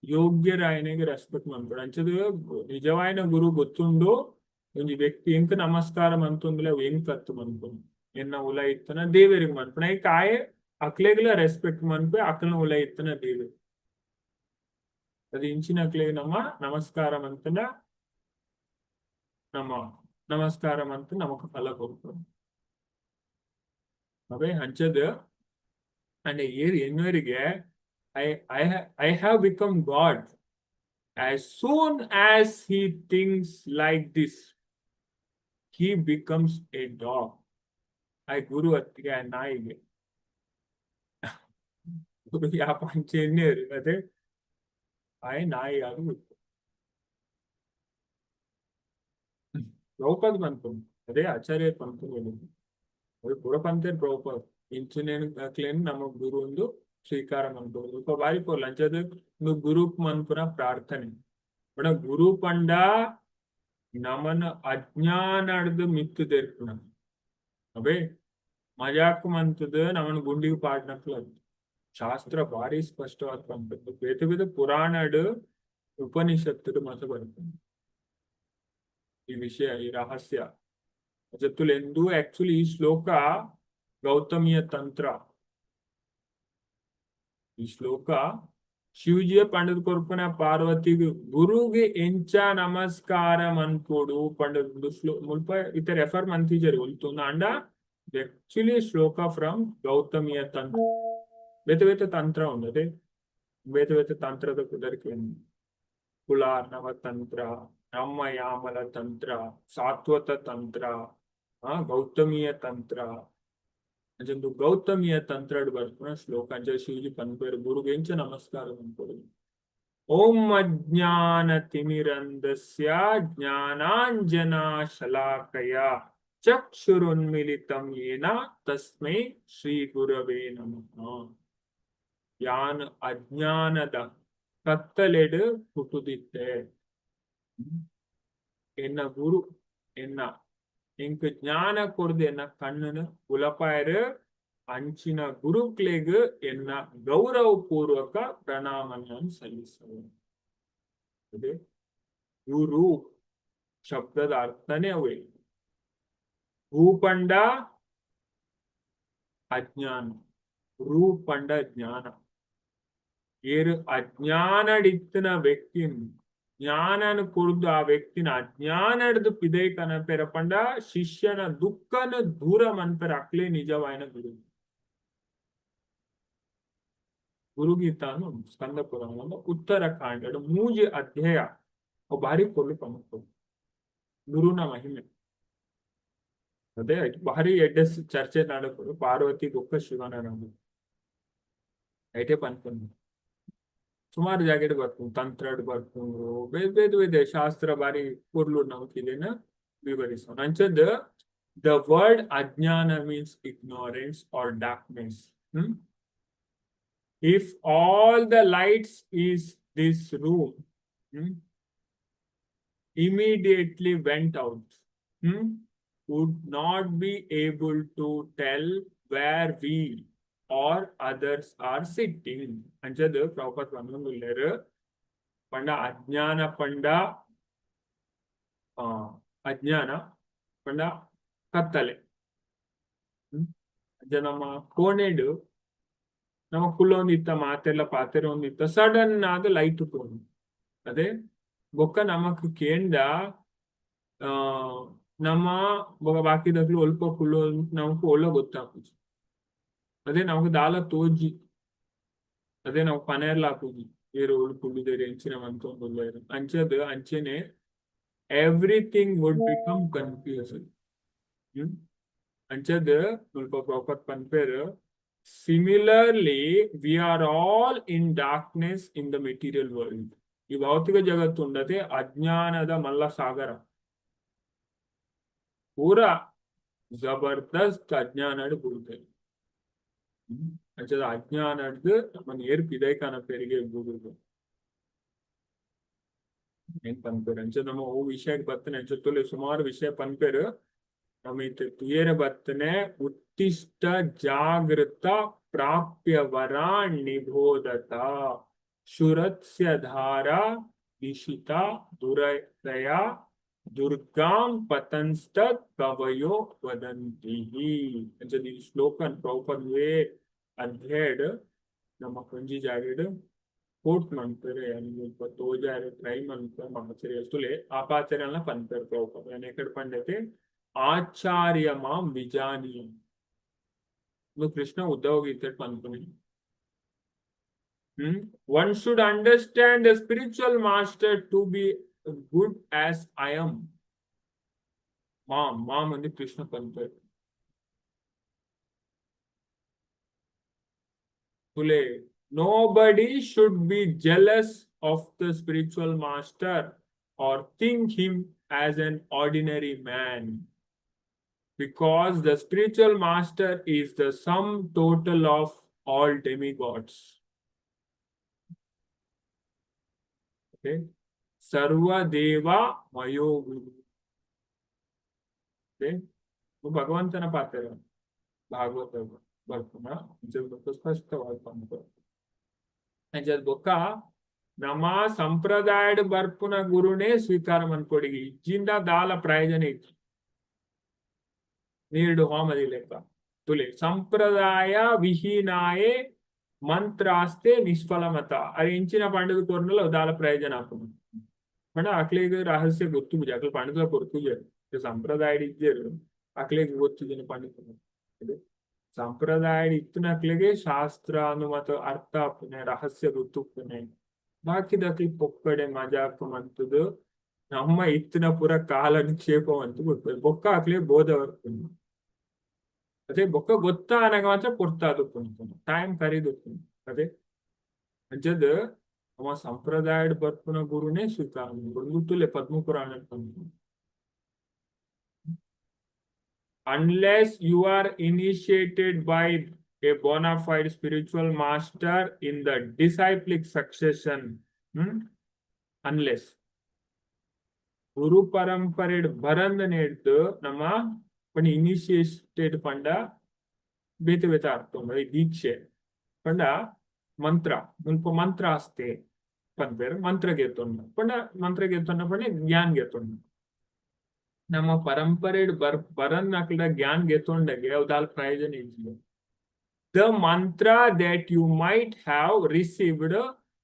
ಯೋಗ್ಯರಾಯನಿಗೆ ರೆಸ್ಪೆಕ್ಟ್ ಮನ್ಪೊಡು. ಅಂಚದ ನಿಜವಾಯಿನ ಗುರು ಗೊತ್ತುಂಡು. ಒಂಜಿ ವ್ಯಕ್ತಿ ಎಂಕ್ ನಮಸ್ಕಾರ ಮಂತೊಂದುಲೆ, ಅವು ಎಂಕ್ ಅತ್ತು ಮನ್ಪುನು, ಎನ್ನ ಉಲ ಇತ್ತನ ದೇವರಿಗೆ ಮನ್ಪುನ. ಐಕ್ ಆಯೆ ಅಕ್ಲೆಗ್ಲ ರೆಸ್ಪೆಕ್ಟ್ ಮನ್ಪೆ, ಅಕ್ಲ್ನ ಉಲ ಇತ್ತನ ದೇವೆರ್. ಅದು ಇಂಚಿನಕ್ಲೆಗ್ ನಮ್ಮ ನಮಸ್ಕಾರ ಮಂತನ, ನಮ್ಮ ನಮಸ್ಕಾರ ಮಂತ ನಮಕ್ ಫಲ ಕೊರ್ಪುಂಡು. ಅವೇ ಅಂಚದ ಅಂಡ್ ಏರ್ ಎನ್ನುವರಿಗೆ, I have become God." As soon as he thinks like this, he becomes a dog. I ಗುರು ಅತ್ತಿಗೆ, ಆ ನಾಯಿಗೆ ಗುರು ಯಾಪ ಅಂಚೆ ಎನ್ನೇರು, ಅದೇ ಆಯ್ ನಾಯಿ ಆದು. ಪ್ರಭುಪಾದ್ ಪನ್ಪುಂಡು. ಅದೇ ಆಚಾರ್ಯ ಪನ್ಪುಂಡು. ಅದೇ ಪೂರ ಪಂತೇರ್ ಪ್ರಭುಪಾದ್. ಇಂಚಿನೇನು ಅಕ್ಲೆನ್ ನಮ್ಮ ಗುರು ಒಂದು ಸ್ವೀಕಾರ ಮನ್ಪೊಡು. ಬೊಕ್ಕ ಬಾರಿ ಪೊರ್ಲು. ಅಂಚಾದ್ ಉಂದು ಗುರುಕ್ ಮನ್ಪುನ ಪ್ರಾರ್ಥನೆ ಪಂಡ, ಗುರು ಪಂಡ ನಮನ ಅಜ್ಞಾನಡ್ದ್ ಮಿತ್ತ್ ದೆರ್ಪುನ. ಅವೇ ಮಜಾಕ್ ಮಂತುದು ನಮನ್ ಗುಂಡಿಗ್ ಪಾಡ್ನಕ್ಲು ಅತ್ತ್. ಶಾಸ್ತ್ರ ಬಾರಿ ಸ್ಪಷ್ಟವಾದ್ ಪನ್ಪುಂಡು. ಬೇತೆ ಬೇತೆ ಪುರಾಣಡ್, ಉಪನಿಷತ್ತುಡು ಮಾತ ಬರ್ಪುಂಡು ಈ ವಿಷಯ, ಈ ರಹಸ್ಯ. ಜತ್ತುಲೆಂದು ಆಕ್ಚುಲಿ ಈ ಶ್ಲೋಕ ಗೌತಮಿಯ ತಂತ್ರ. ಈ ಶ್ಲೋಕ ಶಿವಜಿಯ ಪಂಡದ್ ಕೊರ್ಪುನ ಪಾರ್ವತಿಗ್, ಗುರುಗೆ ಎಂಚ ನಮಸ್ಕಾರ ಮನ್ಪೊಡು ಪಂಡದ್ ಶ್ಲೋ ಮುಲ್ಪ ಇತ್ತೆ ರೆಫರ್ ಮಂತಿಜೆರ್ ಒಲ್ತುಂದು. ಅಂಡ ಆಕ್ಚುಲಿ ಶ್ಲೋಕ ಫ್ರಮ್ ಗೌತಮಿಯ ತಂತ್ರ. ಬೇತೆ ಬೇತೆ ತಂತ್ರ ಉಂಡು. ಅದೇ ಬೇತೆ ಬೇತೆ ತಂತ್ರದ ಪುದರ್ಕೆ: ಕುಲಾರ್ಣವ ತಂತ್ರ, ಬ್ರಹ್ಮಯಾಮಲ ತಂತ್ರ, ಸಾತ್ವತ ತಂತ್ರ, ಗೌತಮಿಯ ತಂತ್ರ. ಅಂಚೊಂದು ಗೌತಮಿಯ ತಂತ್ರಡ್ ಬರ್ಪುನ ಶ್ಲೋಕ. ಅಂಚ ಶಿವಜಿ ಪನ್ಪೆರ್, ಗುರುಗೆ ಎಂಚ ನಮಸ್ಕಾರ ಮನ್ಪೊಡು? ಓಂ ಅಜ್ಞಾನ ತಿಮಿರಂಧಸ್ಯ ಜ್ಞಾನಾಂಜನ ಶಲಾಕಯ ಚಕ್ಷುರುನ್ಮಿಲಿತಂ ಯೇನ ತಸ್ಮೈ ಶ್ರೀ ಗುರವೇ ನಮಃ. ಯಾನ್ ಅಜ್ಞಾನದ ಕತ್ತಲೆಡ್ ಪುಟ್ಟುದಿತ್ತೆ. ಎನ್ನ ಗುರು ಎನ್ನ ಎಂಕ್ ಜ್ಞಾನ ಕೊರ್ದು ಎನ್ನ ಕಣ್ಣನು ಉಲಪಾಯರು. ಅಂಚಿನ ಗುರುಕ್ಲೆಗ್ ಎನ್ನ ಗೌರವ ಪೂರ್ವಕ ಪ್ರಣಾಮಗಳನ್ನು ಸಲ್ಲಿಸುವೆ. ಅದೇ ಗುರು ಶಬ್ದದ ಅರ್ಥನೇ ಅವೇ. ಭೂಪಂಡ ಅಜ್ಞಾನ, ರೂಪಂಡ ಜ್ಞಾನ. ಏರು ಅಜ್ಞಾನಡಿತ್ತಿನ ವ್ಯಕ್ತಿನ್ ಜ್ಞಾನನ ಕೊರ್ದು ಆ ವ್ಯಕ್ತಿನ ಅಜ್ಞಾನಡ್ದು ಪಿದೈ ಕನಪೆರ ಪಂಡ, ಶಿಷ್ಯನ ದುಃಖನ ದೂರ ಮನ್ಪೆರ, ಅಕ್ಲೇ ನಿಜವಾಯಿನ ಗುರು. ಗುರುಗೀತಾನು ಸ್ಕಂದ ಪುರಾಣದ ಉತ್ತರ ಕಾಂಡಡ್ ಮೂಜಿ ಅಧ್ಯಾಯ, ಅವು ಭಾರಿ ಪೊರ್ಲು ಪನ್ಪುಂಡು ಗುರುನ ಮಹಿಮೆ. ಅದೇ ಭಾರಿ ಎಡ್ಡೆ ಚರ್ಚೆ ನಡಪುಂಡು ಪಾರ್ವತಿ ಬೊಕ್ಕ ಶಿವನ ನಡುವೆ. ಐಟೆ ಪನ್ಪುಂಡು. ಸುಮಾರು ಜಾಗೆಡ್ ಬರ್ಪುಂಡು, ತಂತ್ರಡ್ ಬರ್ಪುಂಡು, ಬೇತೆ ಬೇತೆ ಬೇತೆ ಶಾಸ್ತ್ರ ಬಾರಿ ಪೊರ್ಲು ನಮಕ್ ಇದನ್ನ ವಿವರಿಸೋಣ. ಅಂಚದ್ the word ಅಜ್ಞಾನ means ignorance or darkness. If all the lights is this room immediately went out, would not be able to tell where we or others are sitting. ಅಂಚದ್ Prabhupad ಪನೊಂದುಲ್ಲೆರ್. ಪಂಡ ಅಜ್ಞಾನ ಪಂಡ ಅಜ್ಞಾನ ಪಂಡ ಕತ್ತಲೆ. ಅಂಚ ನಮ್ಮ ಕೋಣೆಡ್ ನಮ ಕುಲ್ಲೊಂದಿತ್ತ, ಮಾತೆರ್ಲ ಪಾತೆರೊಂದಿತ್ತ, ಸಡನ್ ಆದ್ ಲೈಟ್ ಪೋಂಡು. ಅದೇ ಬೊಕ್ಕ ನಮಕ್ ಕೇಂಡ, ನಮ್ಮ ಬೊಕ ಬಾಕಿದಕ್ಲು ಒಲ್ಪ ಕುಲ್ಲೊ ನಮಕ್ ಒಲ್ಲ ಗೊತ್ತಾಪುಜಿ. ಅದೇ ನಮಕ್ ದಾಲ ತೋಜಿ. ಅದೇ ನಾವು ಪನೆರ್ಲ ಆಪುಜಿ, ಏರ್ ಓಲು ಕುಲ್ಲುದೆರ್, ಎಂಚಿನ ಮಂತೊಂದುಲ್ಲೆರ್. ಅಂಚದ್ ಅಂಚೆನೆ ಎವ್ರಿಥಿಂಗ್ ವುಡ್ ಬಿಕಮ್ ಕನ್ಫ್ಯೂಸ್. ಅಂಚದ್ ಮುಲ್ಪ ಪ್ರಭುಪಾದ್ ಪನ್ಪೆರ್. Similarly, we are all in darkness in the material world. ಈ ಭೌತಿಕ ಜಗತ್ತು ಉಂಡತೆ ಅಜ್ಞಾನದ ಮಲ್ಲ ಸಾಗರ. ಪೂರ ಜಬರ್ದಸ್ತ್ ಅಜ್ಞಾನಡ್ ಬುಡ್ತೆ. ಅಂಚದ ಅಜ್ಞಾನಡ್ದು ನಮ್ಮನ್ ಏರ್ ಪಿದೈಕಾನ ಪೆರಿಗೆ ಬುಡುದು ಏನ್ ಪನ್ಪೆರ್. ಅಂಚ ನಮ್ಮ ಓ ವಿಷಯಕ್ಕೆ ಬತ್ತನೆ. ಅಂಚ ತುಲೆ ಸುಮಾರು ವಿಷಯ ಪನ್ಪೆರ್. ನಮ್ಮ ಇತ್ತೆ ತುಯೆರೆ ಬತ್ತನೆ ಉತ್ತಿಷ್ಟ ಜಾಗೃತ ಪ್ರಾಪ್ಯ ವರಾನ್ ನಿಬೋಧತ ಶುರತ್ಸ್ಯ ಧಾರಾ ನಿಶಿತ ದುರದಯ ದುರ್ಗಾಂ ಪತಂಸ್ತತ್ ಕವಯೋ ವದಂತಿ. ಅಂಚ ಈ ಶ್ಲೋಕನ್ ಪ್ರಭುಪಾದ ಅಧ್ಯಾಯಡ್ ನಮ್ಮ ಒಂಜಿ ಜಾಗೆಡ್ ಕೋಟ್ ಮನ್ಪೆರೆ ಮುಲ್ಪ ತೋಜಾರೆ ಟ್ರೈ ಮನ್ಪೆ. ಆಚಾರ್ಯ ತುಲೆ ಆಪಾಚಾರ್ಯನ ಪನ್ಪೆರ್ ಪ್ರಭುಪಾದ. ಎಕಡೆ ಪಂಡತೆ ಆಚಾರ್ಯ ಮಾಂ ವಿಜಾನೀಯ. ಕೃಷ್ಣ ಉದ್ಧವ ಗೀತೆ ಪನ್ಪುನಿ. One should understand the spiritual master to be good as I am. ಮಾಂ, ಮಾಂ ಅಂದ್ರೆ ಕೃಷ್ಣ ಪನ್ಪೆರ್. ತುಲೆ nobody should be jealous of the spiritual master or think him as an ordinary man, because the spiritual master is the sum total of all demigods. Okay. Sarva Deva Mayo Guru. Okay. ಭಗವಂತನ ಪಾತ್ರ ಭಾಗವತ ಬರ್ಪುನ ಸ್ಪಷ್ಟವಾದ ಪನ್ಪೆರ್. ಅಂಚ ಬೊಕ್ಕ ನಮ್ಮ ಸಂಪ್ರದಾಯಡ್ ಬರ್ಪುನ ಗುರುನೇ ಸ್ವೀಕಾರ ಮನ್ಕೊಡಿಗಿ. ಇಜ್ಜಿಂದ ದಾಲ ಪ್ರಯೋಜನ ಇಜ್ಜಿ. ನೀರ್ಡು ಹೋಮದಿ ಲೆಕ್ಕ. ತುಲೆ ಸಂಪ್ರದಾಯ ವಿಹೀನಾಯೇ ಮಂತ್ರಾಸ್ತೆ ನಿಷ್ಫಲ ಮತ. ಅದು ಇಂಚಿನ ಪಂಡದ ಕೊರ್ನಲ ದಾಲ ಪ್ರಯೋಜನ ಆಪುಂಡು. ಪಂಡ ಅಕ್ಲೆಗ್ ರಹಸ್ಯ ಗೊತ್ತುಜಿ. ಅಕ್ಲೆ ಪಂಡದ ಕೊರ್ಪುಜೆರ್. ಸಂಪ್ರದಾಯ ಇಜ್ಜೆರ್, ಅಕ್ಲೆಗ್ ಗೊತ್ತುಜಿನ ಪಂಡಿತ. ಸಂಪ್ರದಾಯ ಇತ್ತಿನಕ್ಲೆಗೆ ಶಾಸ್ತ್ರ ಅನುಮತ ಅರ್ಥ ಆಪುನೆ, ರಹಸ್ಯ ಗೊತ್ತುಪ್ಪುನೆ. ಬಾಕಿದಕ್ಲೆ ಪೊಕ್ಕಡೆ ಮಜಾಕ್ ಮಂತುದು ನಮ್ಮ ಇತ್ತಿನ ಪೂರ ಕಾಲ ನಿಕ್ಷೇಪ ಅಂತ ಗೊತ್ತುಂಡು. ಬೊಕ್ಕ ಅಕ್ಲೆ ಬೋಧ ಬರ್ಪುಂಡು. ಅದೇ ಬೊಕ್ಕ ಗೊತ್ತಾನಗ ಮಾತ್ರ ಪೊರ್ತಾದುಪ್ಪುಂಡು, ಟೈಮ್ ಕರಿದುಪ್ಪುಂಡು. ಅದೇ ಅಂಚದ್ ನಮ್ಮ ಸಂಪ್ರದಾಯಡ್ ಬರ್ಪುನ ಗುರುನೇ ಸ್ವೀಕಾರ ಗುರುತುಲೆ ಪದ್ಮ ಪುರಾಣ. Unless you are initiated by a bona fide spiritual master in the disciplic succession, unless ಗುರು ಪರಂಪರೆ ಬರಂದನೆಡ್ದು ನಮ್ಮ ಪಂಡ ಇನಿಷಿಯೇಟೆಡ್ ಪಂಡ ಬೇತೆ ಬೇತೆ ಅರ್ಥ ಉಂಡು. ಈ ದೀಕ್ಷೆ ಪಂಡ ಮಂತ್ರ ಮುಲ್ಪ ಮಂತ್ರ ಆಸ್ತೆ ಪನ್ಪೆರ್. ಮಂತ್ರ ಗೆತ್ತೊಂಡ ಪಂಡ, ಮಂತ್ರ ಗೆತ್ತೊಂಡ ಪಂಡ ಜ್ಞಾನ ಗೆತ್ತೊಂಡ. ನಮ್ಮ ಪರಂಪರೆ ಬರನ್ ಅಕ್ಲ ಜ್ಞಾನ ಗೆತ್ತೊಂಡಗೆ ಅವು ದಾಲ ಪ್ರಯೋಜನ ಇಜ್ಜಿ. The mantra that you might have received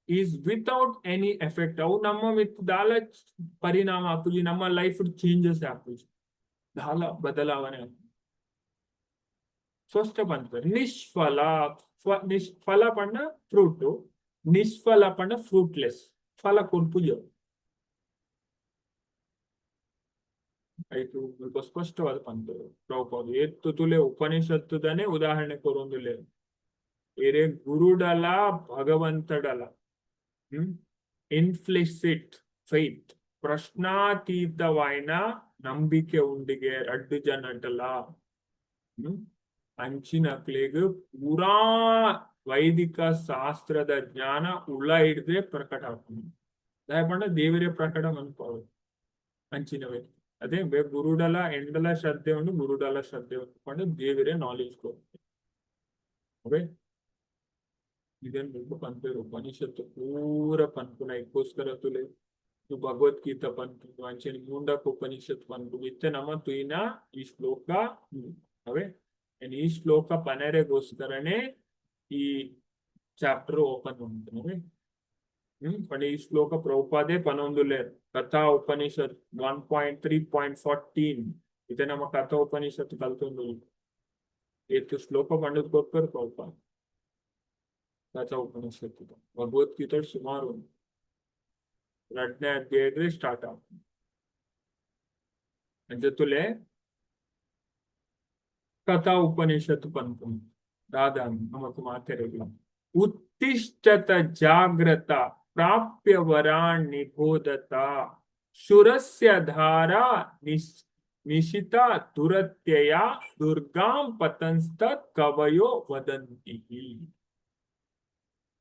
is without any effect. ಅವು ನಮ್ಮ ಮಿತ್ ದಾಲ ಪರಿಣಾಮ ಆಪುಜಿ, ನಮ್ಮ ಲೈಫ್ ಚೇಂಜಸ್ ಆಪುಜಿ, ದಾಲ ಬದಲಾವಣೆ ಆಪುಜಿ. ಸ್ಪಷ್ಟ ಪನ್ಪೆರ್ ನಿಷ್ಫಲ. ನಿಷ್ಫಲ ಪಂಡ ಫ್ರೂಟ್, ನಿಷ್ಫಲ ಪಂಡ ಫ್ರೂಟ್ಲೆಸ್, ಫಲ ಕೊರ್ಪುಜಿ ಅವು. ಆಯ್ತು, ಮುಲ್ಪ ಸ್ಪಷ್ಟವಾದ ಪನ್ಪೆರ್ ಪ್ರಭುಪಾದ. ಏತ್ ತುಲೆ ಉಪನಿಷತ್ತುದನೆ ಉದಾಹರಣೆ ಕೊರೊಂದುಲ್ಲೆರ್. ಏರೆ ಗುರುಡಲ ಭಗವಂತಡಲ ಇನ್ಫ್ಲಿಸಿಟ್ ಫೈತ್, ಪ್ರಶ್ನಾತೀತವಾಯಿನ ನಂಬಿಕೆ ಉಂಡಿಗೆ ರಡ್ಡು ಜನಟಲ ಅಂಚಿನಕ್ಲೆಗ್ ಪೂರಾ ವೈದಿಕ ಶಾಸ್ತ್ರದ ಜ್ಞಾನ ಉಳ ಹಿಡ್ದೆ ಪ್ರಕಟ ಆಪುಂಡು. ದಾಯೆ ಪಂಡ ದೇವರೇ ಪ್ರಕಟ ಮನ್ಪುವೆ ಅಂಚಿನವೇ. ಅದೇ ಗುರುಡಲ ಎಂಡಲ ಶ್ರದ್ಧೆ ಉಂಡು, ಗುರುಡಲ ಶ್ರದ್ಧೆ ಉಂಡು ಪಂಡ ದೇವರೇ ನಾಲೆಜ್ ಕೊರ್ಪೆ. ಓಕೆ, ಇದನ್ ಮುಲ್ಪ ಪನ್ಪೆರ್. ಉಪನಿಷತ್ತು ಪೂರ ಪನ್ಪುನ ಐಕೋಸ್ಕರ ತುಲೆ ಭಗವದ್ಗೀತಾ ಪನ್ಪುಂಡು, ಅಂಚನೆ ಮುಂಡಕ ಉಪನಿಷತ್ ಪನ್ಪುಂಡು. ಇತ್ತೆ ನಮ ತೂಯಿನ ಈ ಶ್ಲೋಕ ಅವೇ. ಈ ಶ್ಲೋಕ ಪನೆರೆಗೋಸ್ಕರನೇ ಈ ಚಾಪ್ಟರ್ ಓಪನ್ ಉಂಟು. ಪಂಡ ಈ ಶ್ಲೋಕ ಪ್ರಭುಪಾದೆ ಪನೊಂದುಲ್ಲೆರ್. ಕಥಾ ಉಪನಿಷತ್ 1.3.14. ಇತ್ತೆ ನಮ್ಮ ಕಥಾ ಉಪನಿಷತ್ ಕಲ್ತೊಂದುಲ್ಲ. ಏತ್ ಶ್ಲೋಕ ಪಂಡದ್ ಕೊರ್ಪೆರ್ ಪ್ರಭುಪಾದ ಕಥಾ ಉಪನಿಷತ್. ಭಗವದ್ಗೀತೆ ಸುಮಾರು ಉಂಡು. ರಡ್ಡನೇ ಅಧ್ಯಾಯಡ್ ಸ್ಟಾರ್ಟ್ ಆಪುಂಡು. ಅಂಚ ತುಲೆ ಕಥಾ ಉಪನಿಷತ್ ಪನ್ಪುಂಡು. ದಾದ ನಮಕ್ ಮಾತೆರೆಗ್ಲ ಉತ್ತಿಷ್ಠತ ಜಾಗ್ರತ ಪ್ರಾಪ್ಯ ವರಾನ್ ನಿಬೋಧತ ಶುರಸ್ಯ ಧಾರಾ ನಿಶಿತ ದುರತ್ಯಯ ದುರ್ಗಾಂ ಪತಂಸ್ತತ್ ಕವಯೋ ವದಂತಿ.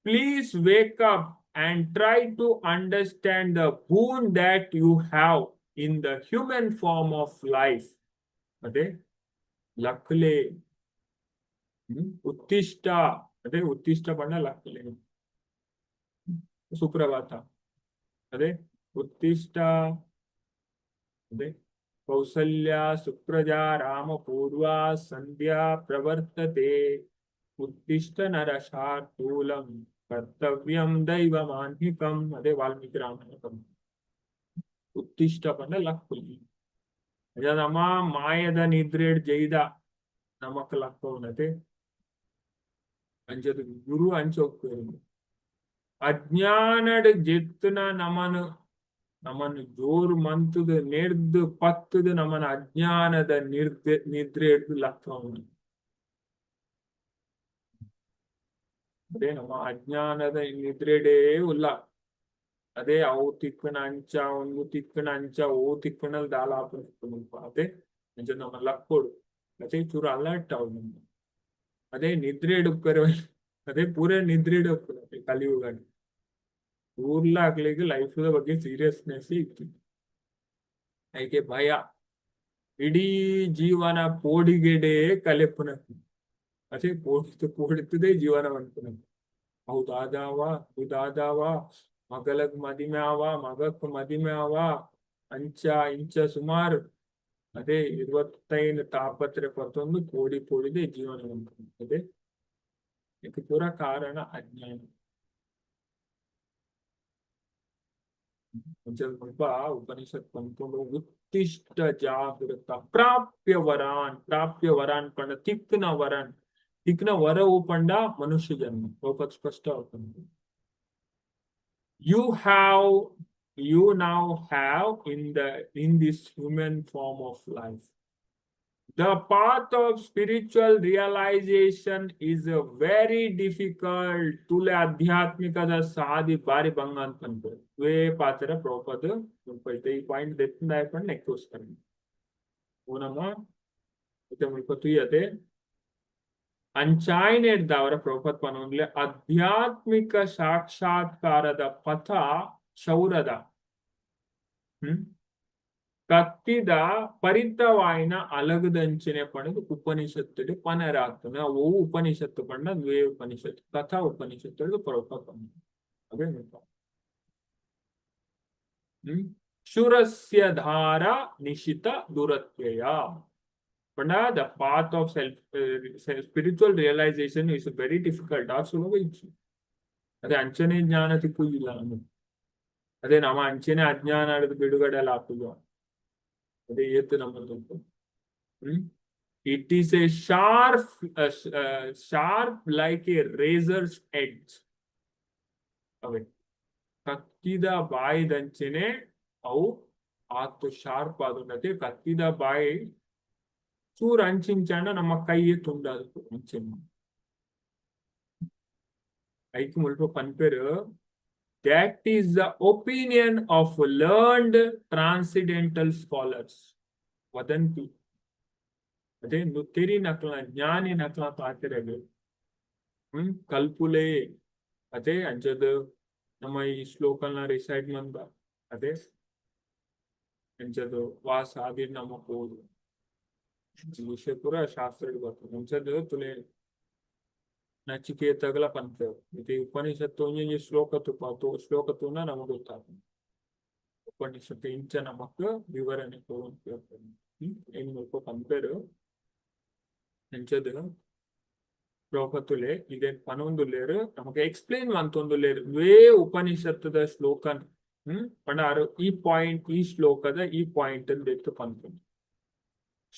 Please wake up and try to understand the boon that you have in the human form of life. ಅದೇ ಲಕ್ಲೆ ಉತ್ತಿಷ್ಟ. ಅದೇ ಉತ್ತಿಷ್ಟ ಪಂಡ ಲಕ್ಲೆ, ಸುಪ್ರಭಾತ. ಅದೇ ಉತ್ತಿಷ್ಟ. ಅದೇ ಕೌಸಲ್ಯ ಸುಪ್ರಜಾ ರಾಮ ಪೂರ್ವ ಸಂಧ್ಯಾ ಪ್ರವರ್ತತೆ, ಉತ್ತಿಷ್ಟ ನರ ಶಾರ್ದೂಲಂ ಕರ್ತವ್ಯಂ ದೈವಮಾಹ್ನಿಕಂ. ಅದೇ ವಾಲ್ಮೀಕಿ ರಾಮಾಯಣ. ಉತ್ತಿಷ್ಟ ಪಂಡ ಲಕ್ಕುಲಿ. ಅದೇ ನಮ್ಮ ಮಾಯದ ನಿದ್ರೆಡ್ ಜೈದ ನಮಕ್ ಲಕ್ಕವುನತೆ. ಅಂಚದ ಗುರು ಅಂಚ ಹೋಗ್ತಾರೆ. ಅಜ್ಞಾನಡ್ ಜೆತ್ತುನ ನಮನು ನಮನ್ ಜೋರು ಮಂತುದು ನೆರ್ದು ಪತ್ತುದು ನಮನ ಅಜ್ಞಾನದ ನಿರ್ದೆ ನಿದ್ರೆ ಹಿಡ್ದು ಲಕ್ಕವನು. ಅದೇ ನಮ್ಮ ಅಜ್ಞಾನದ ನಿದ್ರೆಡೇ ಉಲ್ಲ. ಅದೇ ಅವು ತಿಕ್ಕನ ಅಂಚ, ಒಂದು ತಿಕ್ಕನ ಅಂಚ, ಓ ತಿಕ್ಕನಲ್ಲಿ ದಾಲ ಆಪುಂಡು. ಅದೇ ಅಂಚ ನಮ್ಮ ಲಕ್ಕೋಡು. ಅದೇ ಚೂರು ಅಲರ್ಟ್ ಅವು. ಅದೇ ನಿದ್ರೆ ಹಿಡುಪ್ಪೆರೆ. ಅದೇ ಪೂರ ನಿದ್ರೆ ಹಿಡುಪ್ಪು. ಕಲಿಯುಗ ಊರ್ಲಾಗ್ಲಿಕ್ಕೆ ಲೈಫ್ ಬಗ್ಗೆ ಸೀರಿಯಸ್ನೆಸ್ ಇತ್ತು. ಐಕೆ ಭಯ. ಇಡೀ ಜೀವನ ಪೋಡಿಗೆಡೆ ಕಲೆಪುನ. ಅದೇ ಪೋಡಿತು ಪೋಡಿತದೆ ಜೀವನ ಅನ್ಪುನ. ಅವು ದಾದಾವ, ಅವು ದಾದಾವ, ಮಗಲಗ್ ಮದಿಮೆ ಆವ, ಮಗಕ್ ಮದಿಮೆ ಆವ, ಅಂಚ ಇಂಚ ಸುಮಾರು. ಅದೇ 25 ತಾಪತ್ರೆ ಪತ್ತೊಂದು ಕೋಡಿ ಪೋಡಿದೆ ಜೀವನ ಅನ್ಪುನ. ಅದೇ ಇದಕ್ಕೆ ಪೂರ ಕಾರಣ ಅಜ್ಞಾನ. ಸ್ವಲ್ಪ ಉಪನಿಷತ್ ಪನ್ಪುಂಡು, ಉತ್ತಿಷ್ಟ ಜಾಗೃತ ಪ್ರಾಪ್ಯ ವರಾನ್. ಪ್ರಾಪ್ಯ ವರಾನ್ ಪಂಡ ತಿಕ್ನ ವರನ್. ತಿಕ್ನ ವರವು ಪಂಡ ಮನುಷ್ಯ ಜನ್ಮ. ಬಹುಪತ್ ಸ್ಪಷ್ಟ ಆಪುಂಡು. You now have in this human form of life. The path of spiritual realization is a very difficult. ತುಲೆ ಆಧ್ಯಾತ್ಮಿಕದ ಸಾದಿ ಬಾರಿ ಬಂಗ ಅಂತ ಅನ್ಬೋದು. ವೇ ಪಾತ್ರ ಪ್ರಭುಪಾದ ಮುಲ್ಪ ಈ ಪಾಯಿಂಟ್ ದೆತ್ತಿಂದ ಪಂಡ ನೆಕ್ಕೋಸ್ಕರ ಓನಮ್ಮ ಇತ್ತೆ ಮುಲ್ಪ ತುಯ್ಯತೆ. ಅಂಚಾಯ್ನೆಡ್ದಾವರ ಪ್ರಭುಪಾದ ಪನೊಂದ್ಲೆ ಆಧ್ಯಾತ್ಮಿಕ ಸಾಕ್ಷಾತ್ಕಾರದ ಪಥ ಶೌರದ ಕತ್ತಿದ ಪರಿತವಾಯಿನ ಅಲಗದಂಚಿನೆ ಪಣದು ಉಪನಿಷತ್ತು ಪನರಾತ್ನ. ಓ ಉಪನಿಷತ್ತು ಪಂಡ ದ್ವೇ ಉಪನಿಷತ್ತು, ಕಥಾ ಉಪನಿಷತ್ತು ಪ್ರಭುಪಾದ ಪಂಡ. ಅದೇ ಮುಲ್ಪ ಶುರಸ್ಯ ಧಾರ ನಿಶಿತ ದುರತ್ಯಯ ಪಂಡ the path of self spiritual realization is very difficult. ಆ ಸುಲಭ ಇಜ್ಜಿ. ಅದೇ ಅಂಚನೆ ಜ್ಞಾನ ತಿಕ್ಕುದಿಲ್ಲ ನಮಗೆ. ಅದೇ ನಮ್ಮ ಅಂಚನೆ ಅಜ್ಞಾನ ಬಿಡುಗಡೆ ಎಲ್ಲ ಆಪುಜ. ಅದೇ ಏತ್ ನಮ್ಮ. It is a sharp like a razor's edge. ಅವೇ ಕತ್ತಿದ ಬಾಯಿದಂಚೆನೆ ಅವು ಆತು ಶಾರ್ಪ್ ಆದುಂಡತೆ. ಕತ್ತಿದ ಬಾಯಿ ಚೂರು ಅಂಚಿಂಚಾಂಡ ನಮ್ಮ ಕೈಯೇ ತುಂಡಾದು ಅಂಚೆನೆ. ಐಕ್ ಮುಲ್ಪ ಪನ್ಪೆರ್, that is the opinion of learned transcendental scholars ವದಂತಿ. ಅದೇ ನುತ್ತಿರಿ ನಕ್ಲ ಜ್ಞಾನಿ ನಕ್ಲ ಪಾತೆರಗ್ ಕಲ್ಪುಲೆ. ಅದೇ ಅಂಚದ ನಮ್ಮ ಈ ಶ್ಲೋಕನ ರಿಸೈಟ್ ಮಂದ. ಅದೇ ಅಂಚದ ವಾ ಸಾದಿ ನಮ್ಮ ಹೋದು ವಿಷಯ ಪೂರ ಶಾಸ್ತ್ರ ಬರ್ತದೆ. ಅಂಚದ ತುಲೆ ನಚಿಕೇತಗಳ ಪನ್ಪೆರ್. ಇದು ಉಪನಿಷತ್ತು ಒಂಜೊಂಜಿ ಶ್ಲೋಕ ತುಪ್ಪ ಶ್ಲೋಕ ತೂನ ನಮಗೆ ಗೊತ್ತಾಗ್ತದೆ ಉಪನಿಷತ್ತು ಇಂಚ ನಮಕ್ ವಿವರಣೆ ಕೊಡು. ಏನ್ ಮುಲ್ಪ ಪನ್ಪೆರ್ ಅಂಚದ ಶ್ಲೋಕತುಲೆ ಇದೆ ಪನೊಂದುಲ್ಲೇರು, ನಮಗೆ ಎಕ್ಸ್ಪ್ಲೇನ್ ಮಂತೊಂದುಲ್ಲೇರು ವೇ ಉಪನಿಷತ್ತದ ಶ್ಲೋಕನ್. ಪಂಡ ಆರು ಈ ಪಾಯಿಂಟ್, ಈ ಶ್ಲೋಕದ ಈ ಪಾಯಿಂಟ್ ದೆತ್ತು ಪನ್ಪುಂಡು.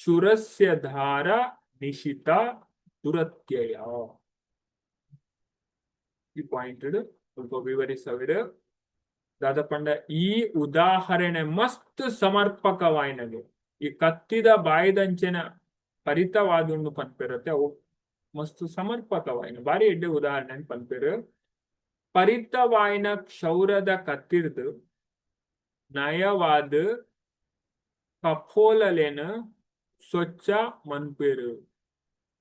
ಶುರಸ್ಯ ಧಾರ ನಿಶಿತ ದುರತ್ಯಯ ಈ ಪಾಯಿಂಟ್ ಸ್ವಲ್ಪ ವಿವರಿಸವಿರು. ದಾದ ಪಂಡ ಈ ಉದಾಹರಣೆ ಮಸ್ತ್ ಸಮರ್ಪಕವಾಯಿನಗೆ. ಈ ಕತ್ತಿದ ಬಾಯಿದಂಚಿನ ಪರಿತವಾದುಂಡು ಪನ್ಪಿರತ್ತೆ. ಅವು ಮಸ್ತ್ ಸಮರ್ಪಕವಾಯಿನ ಬಾರಿ ಎಡ್ಡೆ ಉದಾಹರಣೆ ಪನ್ಪೆರ್. ಪರಿತವಾಯಿನ ಕ್ಷೌರದ ಕತ್ತಿರ್ದ್ ನಯವಾದ್ ಕಫೋಲಲೆನ್ ಸ್ವಚ್ಛ ಮನ್ಪೆರ್.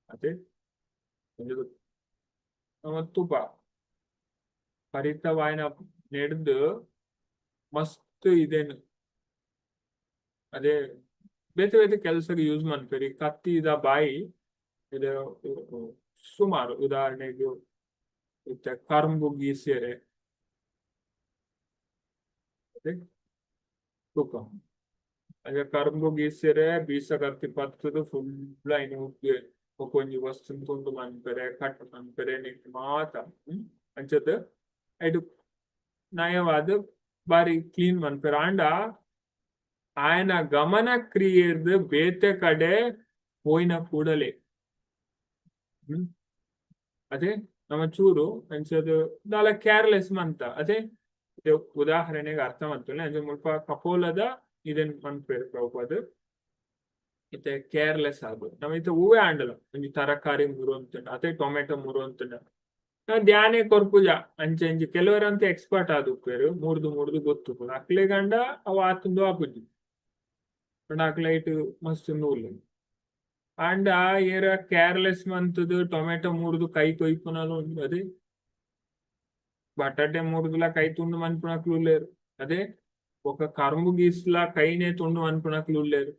ಅತೆ ನಮ ತೂಪ ಪರಿತವಾಯಿನ ನೆಡ್ದ್ ಮಸ್ತ್ ಇದೇನು ಅದೇ ಬೇತೆ ಬೇತೆ ಕೆಲಸಕ್ಕೆ ಯೂಸ್ ಮನ್ಪೆರ್. ಕತ್ತಿದ ಬಾಯಿ ಇದು ಸುಮಾರು ಉದಾಹರಣೆಗೆ ಇತ್ತೆ ಕರ್ಂಬು ಗೀಸೆರೆ ಅದೇ ತೂಕ ಅಂಚ ಕರ್ಂಬು ಗೀಸೆರೆ ಬೀಸ ಕತ್ತಿ ಪತ್ತುದು ಫುಲ್ ಐನ್ ಉಗ್ಗೆ ಬೊಕ ಒಂಜಿ ವಸ್ತುನ್ ತುಂಡು ಮನ್ಪೆರೆ ಕಟ್ ಮನ್ಪೆರೆ ನೆಕ್ ಮಾತ. ಅಂಚದ ಐಟ್ ನಯವಾದ್ ಬಾರಿ ಕ್ಲೀನ್ ಮನ್ಪೆರ್. ಆಂಡ ಆಯನ ಗಮನ ಕ್ರಿಯೆರ್ದ್ ಬೇತೆ ಕಡೆ ಪೋಯಿನ ಕೂಡಲೇ ಅದೇ ನಮ್ಮ ಚೂರು ಅಂಚದ ದಾಲ ಕೇರ್ಲೆಸ್ ಮಂತ. ಅದೇ ಉದಾಹರಣೆಗೆ ಅರ್ಥ ಮಂತೊಲಿ. ಅಂಚ ಮುಲ್ಪ ಕಪೋಲದ ಇದನ್ ಮನ್ಪೆರ್ ಪ್ರಭುಪಾದ್. ಇತ್ತೆ ಕೇರ್ಲೆಸ್ ಆದ್ ನಮ ಇತ್ತೆ ಹೂವೇ ಆಂಡಲ ಒಂಜಿ ತರಕಾರಿ ಮುರೊಂತುಂಡ ಅತೆ ಟೊಮೆಟೊ ಮುರೊಂತುಂಡ ನಾವು ಧ್ಯಾನೆ ಕೊರ್ಪುಜ. ಅಂಚ ಇಂಚ ಕೆಲವರಂತ ಎಕ್ಸ್ಪರ್ಟ್ ಆದ್ ಉಪ್ಪೆರ್ ಮೂರ್ದು ಮೂರ್ದು ಗೊತ್ತುಪ್ಪುಂಡು ಅಕ್ಲೆಗಂಡ ಅವು ಆತುಂದು ಆಪುಜಿ. ಪಂಡ ಅಕ್ಲೆ ಐಟ್ ಮಸ್ತ್ ನೂಲು. ಆಂಡ ಏರ ಕೇರ್ಲೆಸ್ ಮಂತುದು ಟೊಮೆಟೊ ಮೂರ್ದು ಕೈ ಕೊಯ್ಪುನಲ ಉಂಡು. ಅದೇ ಬಟಾಟೆ ಮೂರ್ದುಲ ಕೈ ತುಂಡು ಮನ್ಪುನಕ್ಲು ಉಲ್ಲೆರ್. ಅದೇ ಬೊಕ ಕರ್ಂಬು ಗೀಸ್ಲ ಕೈನೆ ತುಂಡು ಮನ್ಪುನಕ್ಲು ಉಲ್ಲೆರ್.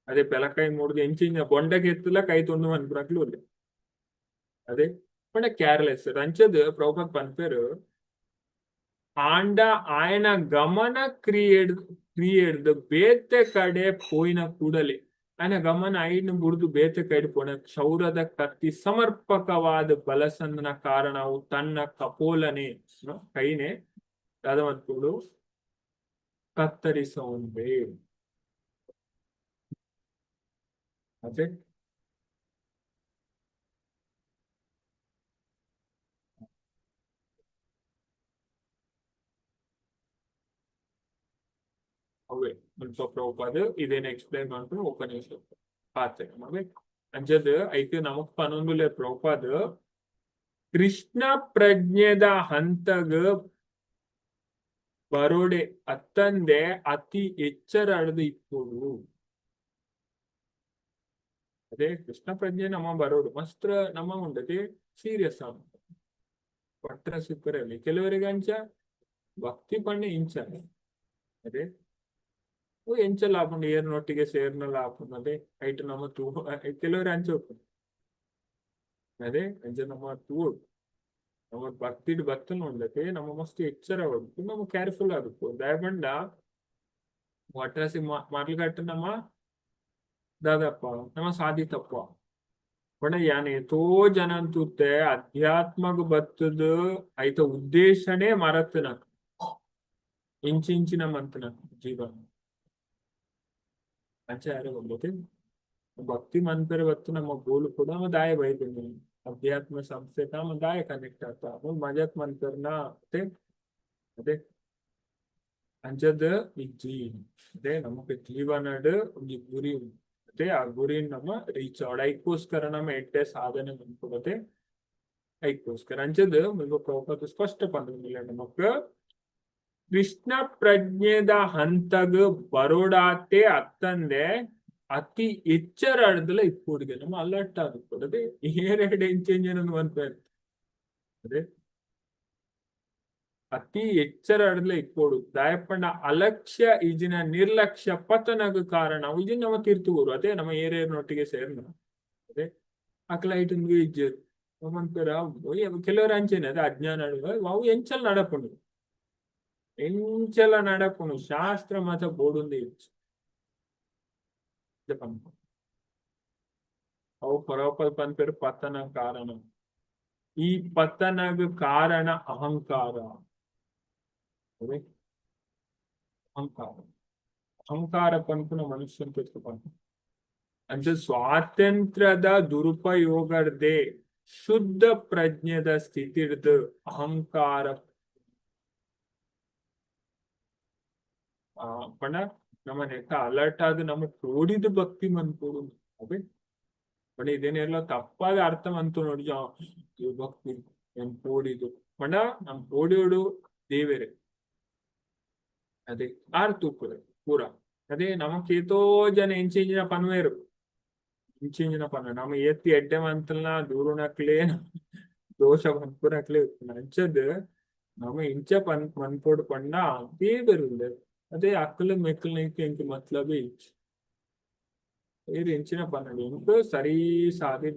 ಅದೇ ಪೆಲಕಾಯಿ ಮೂರ್ದು ಎಂಚಿನ ಬೊಂಡಗೆತ್ತುಲ ಕೈ ತುಂಡು ಮನ್ಪುನಕ್ಲು ಉಲ್ಲೆರ್. ಅದೇ ಪಂಡ ಕೇರ್ಲೆಸ್ ಅಂಚದ್ ಪ್ರಭುಪಾದ್ ಪನ್ಪೆರ್ ಆಂಡ ಆಯನ ಗಮನ ಕ್ರಿಯೆಡ್ದ್ ಬೇತೆ ಕಡೆ ಪೋಯಿನ ಕೂಡಲೇ ಆಯನ ಗಮನ ಐನ್ ಬುಡ್ದು ಬೇತೆ ಕಡೆ ಪೋನ ಕ್ಷೌರದ ಕತ್ತಿ ಸಮರ್ಪಕವಾದ ಬಲಸಂದನ ಕಾರಣವು ತನ್ನ ಕಪೋಲನೆ ಕೈನೆ ದಾದ ಮನ್ಪುಂಡು ಕತ್ತರಿಸವುಂಬೆ. ಅದೇ ಅವೇ ಮುಲ್ಪ ಪ್ರಭುಪಾದ್ ಇದೇನ್ ಎಕ್ಸ್ಪ್ಲೈನ್ ಮನ್ಪುನು ಉಪನಿಷತ್ ಪಾತೆ ಅವೇ. ಅಂಚದ್ ಐಕ್ ನಮಕ್ ಪನೊಂದುಲ್ಲೆರ್ ಪ್ರಭುಪಾದ್ ಕೃಷ್ಣ ಪ್ರಜ್ಞೆದ ಹಂತಗ್ ಬರೋಡೆ ಅತ್ತಂದೆ ಅತಿ ಎಚ್ಚರಡ್ದ್ ಇಪ್ಪೊಡು. ಅದೇ ಕೃಷ್ಣ ಪ್ರಜ್ಞೆ ನಮ್ಮ ಬರೋಡು ಮಸ್ತ್ ನಮ್ಮ ಉಂಡತೆ ಸೀರಿಯಸ್ ಆವು ಪಟ್ರ ಸಿಕ್ಕರಲ್ಲಿ ಕೆಲವರಿಗೆ ಅಂಚ ಭಕ್ತಿ ಪಂಡ ಇಂಚ. ಅದೇ ಎಂಚಲ ಆಪುಂಡು ಏರ್ನೊಟ್ಟಿಗೆ ಸೇರ್ನಲ ಆಪುಂಡು. ಅದೇ ಐಟ್ ನಮ ತೂ ಕೆಲವರು ಅಂಚ ಉಪ್ಪುಂಡು. ಅದೇ ಅಂಚ ನಮ್ಮ ತೂವೊಡು ನಮ್ಮ ಭಕ್ತಿಡ್ ಬತ್ತುನ ಉಂಡತೆ ನಮ್ಮ ಮಸ್ತ್ ಎಚ್ಚರ ಆವೊಡು ನಮ್ಮ ಕೇರ್ಫುಲ್ ಆದುಪ್ಪು. ದಾಯೆ ಪಂಡ ಒಟ್ರಾಸಿ ಮರ್ಲ್ಗಟ್ಟ ನಮ್ಮ ದಾದಪ್ಪ ನಮ್ಮ ಸಾಧಿತಪ್ಪ ಪಂಡ ಯಾನ್ ಏತೋ ಜನ ತೂತೆ ಅಧ್ಯಾತ್ಮಗ್ ಬತ್ತುದು ಐತ ಉದ್ದೇಶನೇ ಮರತ್ನ ಇಂಚಿಂಚಿನ ಮಂತನ ಜೀವನ. ಅಂಚ ಯಾರು ಗೊತ್ತೆ ಭಕ್ತಿ ಮನ್ಪೆರೆ ಬತ್ತು ನಮ್ಮ ಗೋಲು ಕೂಡ ನಮ್ಮ ದಾಯ ಬೈದುಂಡು ಅಧ್ಯಾತ್ಮ ಸಂಸ್ಥೆ ನಮ್ಮ ದಾಯ ಕನೆಕ್ಟ್ ಆತ ಮಜಾಕ್ ಮನ್ಪೆರ್ನ ಅದೇ ಅದೇ ಅಂಚದ ಇಜ್ಜಿ. ಅದೇ ನಮಕ್ ಜೀವನಡ್ ಒಂಜಿ ಗುರಿ ಉಂಡು. ಅದೇ ಆ ಗುರಿನ್ ನಮ ರೀಚ್ ಆವೊಡು. ಐಕೋಸ್ಕರ ನಮ ಎಡ್ಡೆ ಸಾಧನೆ ಮನ್ಪೊಡು. ಐಕೋಸ್ಕರ ಅಂಚದ್ ಮುಲ್ಪ ಪ್ರಭುಪಾದ ಸ್ಪಷ್ಟ ಪಂಡೊಂದುಲ್ಲೆರ್ ನಮಕ್ ಕೃಷ್ಣ ಪ್ರಜ್ಞೆದ ಹಂತಗ್ ಬರೋಡಾತೆ ಅತ್ತಂದೆ ಅತಿ ಎಚ್ಚರಡ್ದಲ ಇಪ್ಪೊಡುಗೆ ನಮ್ಮ ಅಲರ್ಟ್ ಆದಿಪ್ಪೊಡು. ಅದೇ ಏರೆಡ್ ಎಂಚೆಂಜನ ಮನ್ಪೆರ್. ಅದೇ ಅತಿ ಎಚ್ಚರಡ್ದಲ ಇಪ್ಪೊಡು. ದಾಯೆ ಪಂಡ ಅಲಕ್ಷ್ಯ ಇಜಿನ ನಿರ್ಲಕ್ಷ್ಯ ಪತನಗ್ ಕಾರಣ ಇಜಿನ ನಮ ತೀರ್ತು ಊರು. ಅದೇ ನಮ್ಮ ಏರೇರ್ನೊಟ್ಟಿಗೆ ಸೇರ್ನ ಅದೇ ಅಕ್ಲ ಐಟ್ ಇಜ್ಜೆರ್ ಮನ್ಪೆರ್. ಕೆಲವರು ಅಂಚೆನೆ ಅದೇ ಅಜ್ಞಾನ ಅವು ಎಂಚಲ ನಡಪುಂಡು ಎಂಚಲ ನಡಪುಂಡು ಶಾಸ್ತ್ರ ಮಾತ ಬೋಡುಂದೇ ಇಜ್ಜಿ. ಅವು ಪರೋಪಲ್ ಪನ್ಪೆರ್ ಪತನ ಕಾರಣ. ಈ ಪತನಗ್ ಕಾರಣ ಅಹಂಕಾರ. ಅದೇ ಅಹಂಕಾರ ಅಹಂಕಾರ ಪನ್ಪುನ ಮನುಷ್ಯನ್ ಪೆತ್ತು ಪನ್ಪುನ ಅಂಚ ಸ್ವಾತಂತ್ರ್ಯದ ದುರುಪಯೋಗರ್ದೆ ಶುದ್ಧ ಪ್ರಜ್ಞೆದ ಸ್ಥಿತಿರ್ದ್ ಅಹಂಕಾರ ಪಂಡ ನಮ ನೆತ್ತ ಅಲರ್ಟ್ ಆದ್ ನಮ ತೋಡಿದ್ ಭಕ್ತಿ ಮನ್ಪೊಡು. ಅವೇ ಪಂಡ ಇದೇನೆಲ್ಲ ತಪ್ಪಾದ ಅರ್ಥ ಮಂತು ನೋಡಿ. ಭಕ್ತಿ ಎನ್ ಪೋಡಿದು ಪಂಡ ನಮ್ ಪೋಡಿಯೋಡು ದೇವೆರೆ. ಅದೇ ಆರ್ ತೂಪುರೆ ಪೂರ. ಅದೇ ನಮಕ್ ಏತೋ ಜನ ಎಂಚಿಂಚಿನ ಪನ್ವೇರು, ಇಂಚಿಂಚಿನ ಪನ್ವೆ. ನಮ ಏತ್ ಎಡ್ಡೆ ಮಂತಲ್ನ ದೂರುನಕ್ಲೇ, ದೋಷ ಪನ್ಪುನಕ್ಲೇ. ಅಂಚದ್ ನಮ ಇಂಚ ಪನ್ ಮನ್ಪೊಡು ಪಂಡ ದೇವೆರುಲ್ಲೆರ್. ಅದೇ ಅಕ್ಲು ಮೆಕ್ಲ್ನ ಎಂಕ್ ಮತ್ಲಬೇ ಇಜ್ಜಿ. ಏರ್ ಎಂಚಿನ ಪನೊಡು, ಎಂಕ್ ಸರಿ ಸಾದಿ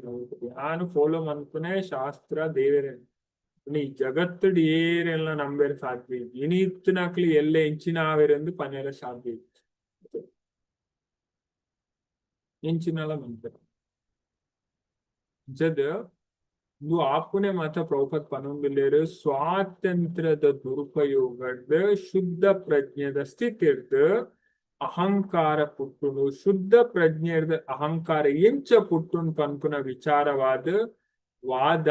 ಯಾನ್ ಫಾಲೋ ಮನ್ಪುನೆ ಶಾಸ್ತ್ರ ದೇವೆರೆ. ಈ ಜಗತ್ತುಡು ಏರೆಲ್ಲ ನಂಬೆರೆ ಸಾಧ್ಯ ಇಜ್ಜಿ. ಇನಿ ಇತ್ತಿನಕ್ಲು ಎಲ್ಲೆ ಎಂಚಿನ ಆವೆರೆಂದು ಪನೆರೆ ಸಾಧ್ಯ ಇಜ್ಜಿ. ಎಂಚಿನಲ ಮನ್ಪೆರ್ ಅಂಚದ್ ಇಂದು ಆಪುನೆ ಮಾತ ಪ್ರಭುಪಾದ್ ಪನೊಂದುಲ್ಲೆರ್. ಸ್ವಾತಂತ್ರ್ಯದ ದುರುಪಯೋಗಡ್ ಶುದ್ಧ ಪ್ರಜ್ಞೆದ ಸ್ಥಿತಿರ್ದ್ ಅಹಂಕಾರ ಪುಟ್ಟುನು. ಶುದ್ಧ ಪ್ರಜ್ಞೆರ್ದ್ ಅಹಂಕಾರ ಎಂಚ ಪುಟ್ಟುನು ಪನ್ಪುನ ವಿಚಾರವಾದ ವಾದ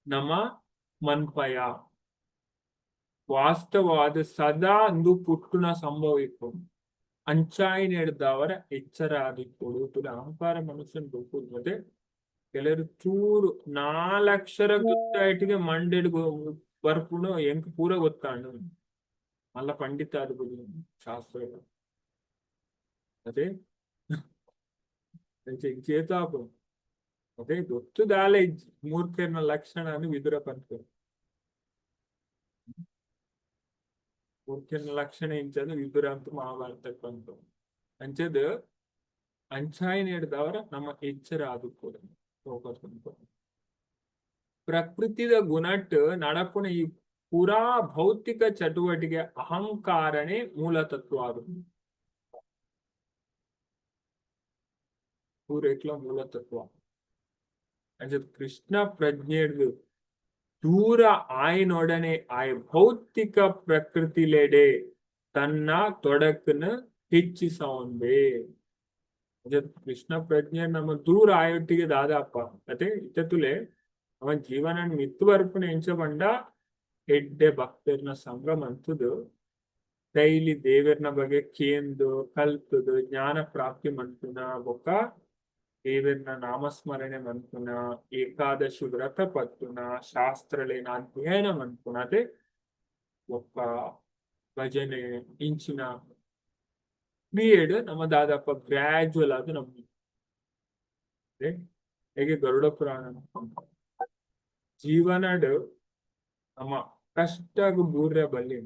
ನಮ ಮನ್ಪಯ. ವಾಸ್ತವವಾದ ಸದಾ ಅಂದು ಪುಟ್ಟುನ ಸಂಭವ ಇಪ್ಪುಂಡು. ಅಂಚಾಯಿನೆಡ್ದಾವರ ಎಚ್ಚರ ಆದಿಪ್ಪೊಡು. ಅಹಂಕಾರ ಮನುಷ್ಯನ್ ಮತ್ತೆ ಕೆಲವರು ಚೂರು ನಾಲಕ್ಷರ ಗೊತ್ತಾಯ್ಟಿಗೆ ಮಂಡೆಡ್ ಬರ್ಪುನು, ಎಂಕ್ ಪೂರ ಗೊತ್ತಾಂಡು, ಮಲ್ಲ ಪಂಡಿತ ಆದ್ ಶಾಸ್ತ್ರ. ಅದೇ ಚೇತಾಪು ಅದೇ ಗೊತ್ತು ದಾಲ ಇಜ್ಜಿ. ಮೂರ್ಖೆರ್ನ ಲಕ್ಷಣ ವಿದುರ ಪನ್ಪೆರ್. ಮೂರ್ಖೆರ್ನ ಲಕ್ಷಣ ಇಂಚದ ವಿದುರ ಅಂತ ಮಹಾಭಾರತ ಪನ್ಪೆರ್. ಅಂಚದ್ ಅಂಚಾಯಿನೆಡ್ದಾವರ ನಮ್ಮ ಎಚ್ಚರ ಆದುಪ್ಪೊಡು. ಪ್ರಕೃತಿದ ಗುಣಟ್ ನಡಪುನ ಈ ಪೂರಾ ಭೌತಿಕ ಚಟುವಟಿಕೆ ಅಹಂಕಾರನೇ ಮೂಲ ತತ್ವ ಆದುಂಡು. ಪೂರೇಕ್ಲ ಮೂಲ ತತ್ವ. ಅಂಚ ಕೃಷ್ಣ ಪ್ರಜ್ಞೆಡ್ದ್ ದೂರ ಆಯಿನೊಡನೆ ಆಯ್ ಭೌತಿಕ ಪ್ರಕೃತಿಲೆಡೆ ತನ್ನ ತೊಡಕನ್ನು ಹೆಚ್ಚಿಸವೊಂದೆ. ಕೃಷ್ಣ ಪ್ರಜ್ಞೆ ನಮ್ಮ ದೂರ ಆಯೊಟ್ಟಿಗೆ ದಾದಾಪ ಅದೇ ಇತ್ತತುಲೆ ಅವ ಜೀವನ ಮಿತ್ತು ಬರ್ಪುನ ಎಂಚ ಪಂಡ ಎಡ್ಡೆ ಭಕ್ತರ್ನ ಸಂಘ ಮಂತುದು ಡೈಲಿ ದೇವೆರ್ನ ಬಗ್ಗೆ ಕೇಂದು ಕಲ್ತುದು ಜ್ಞಾನ ಪ್ರಾಪ್ತಿ ಮನ್ಪುನ, ಬೊಕ್ಕ ದೇವೆರ್ನ ನಾಮಸ್ಮರಣೆ ಮನ್ಪುನ, ಏಕಾದಶಿ ವ್ರತ ಪತ್ತುನ, ಶಾಸ್ತ್ರಲೇನ ಅಧ್ಯಯನ ಮನ್ಪುನ, ಅದೇ ಬೊಕ್ಕ ಭಜನೆ ಇಂಚಿನ ಕ್ರಿಯೆಡ್ ನಮ್ಮ ದಾದಪ್ಪ ಗ್ರಾಜುವಲ್ ಆದ್ ನಮ್ಮ ಹೇಗೆ ಗರುಡ ಪುರಾಣ ಜೀವನಡ್ ನಮ್ಮ ಕಷ್ಟಗ್ ಬೂರ್ರೆ ಬಲ್ಲಿ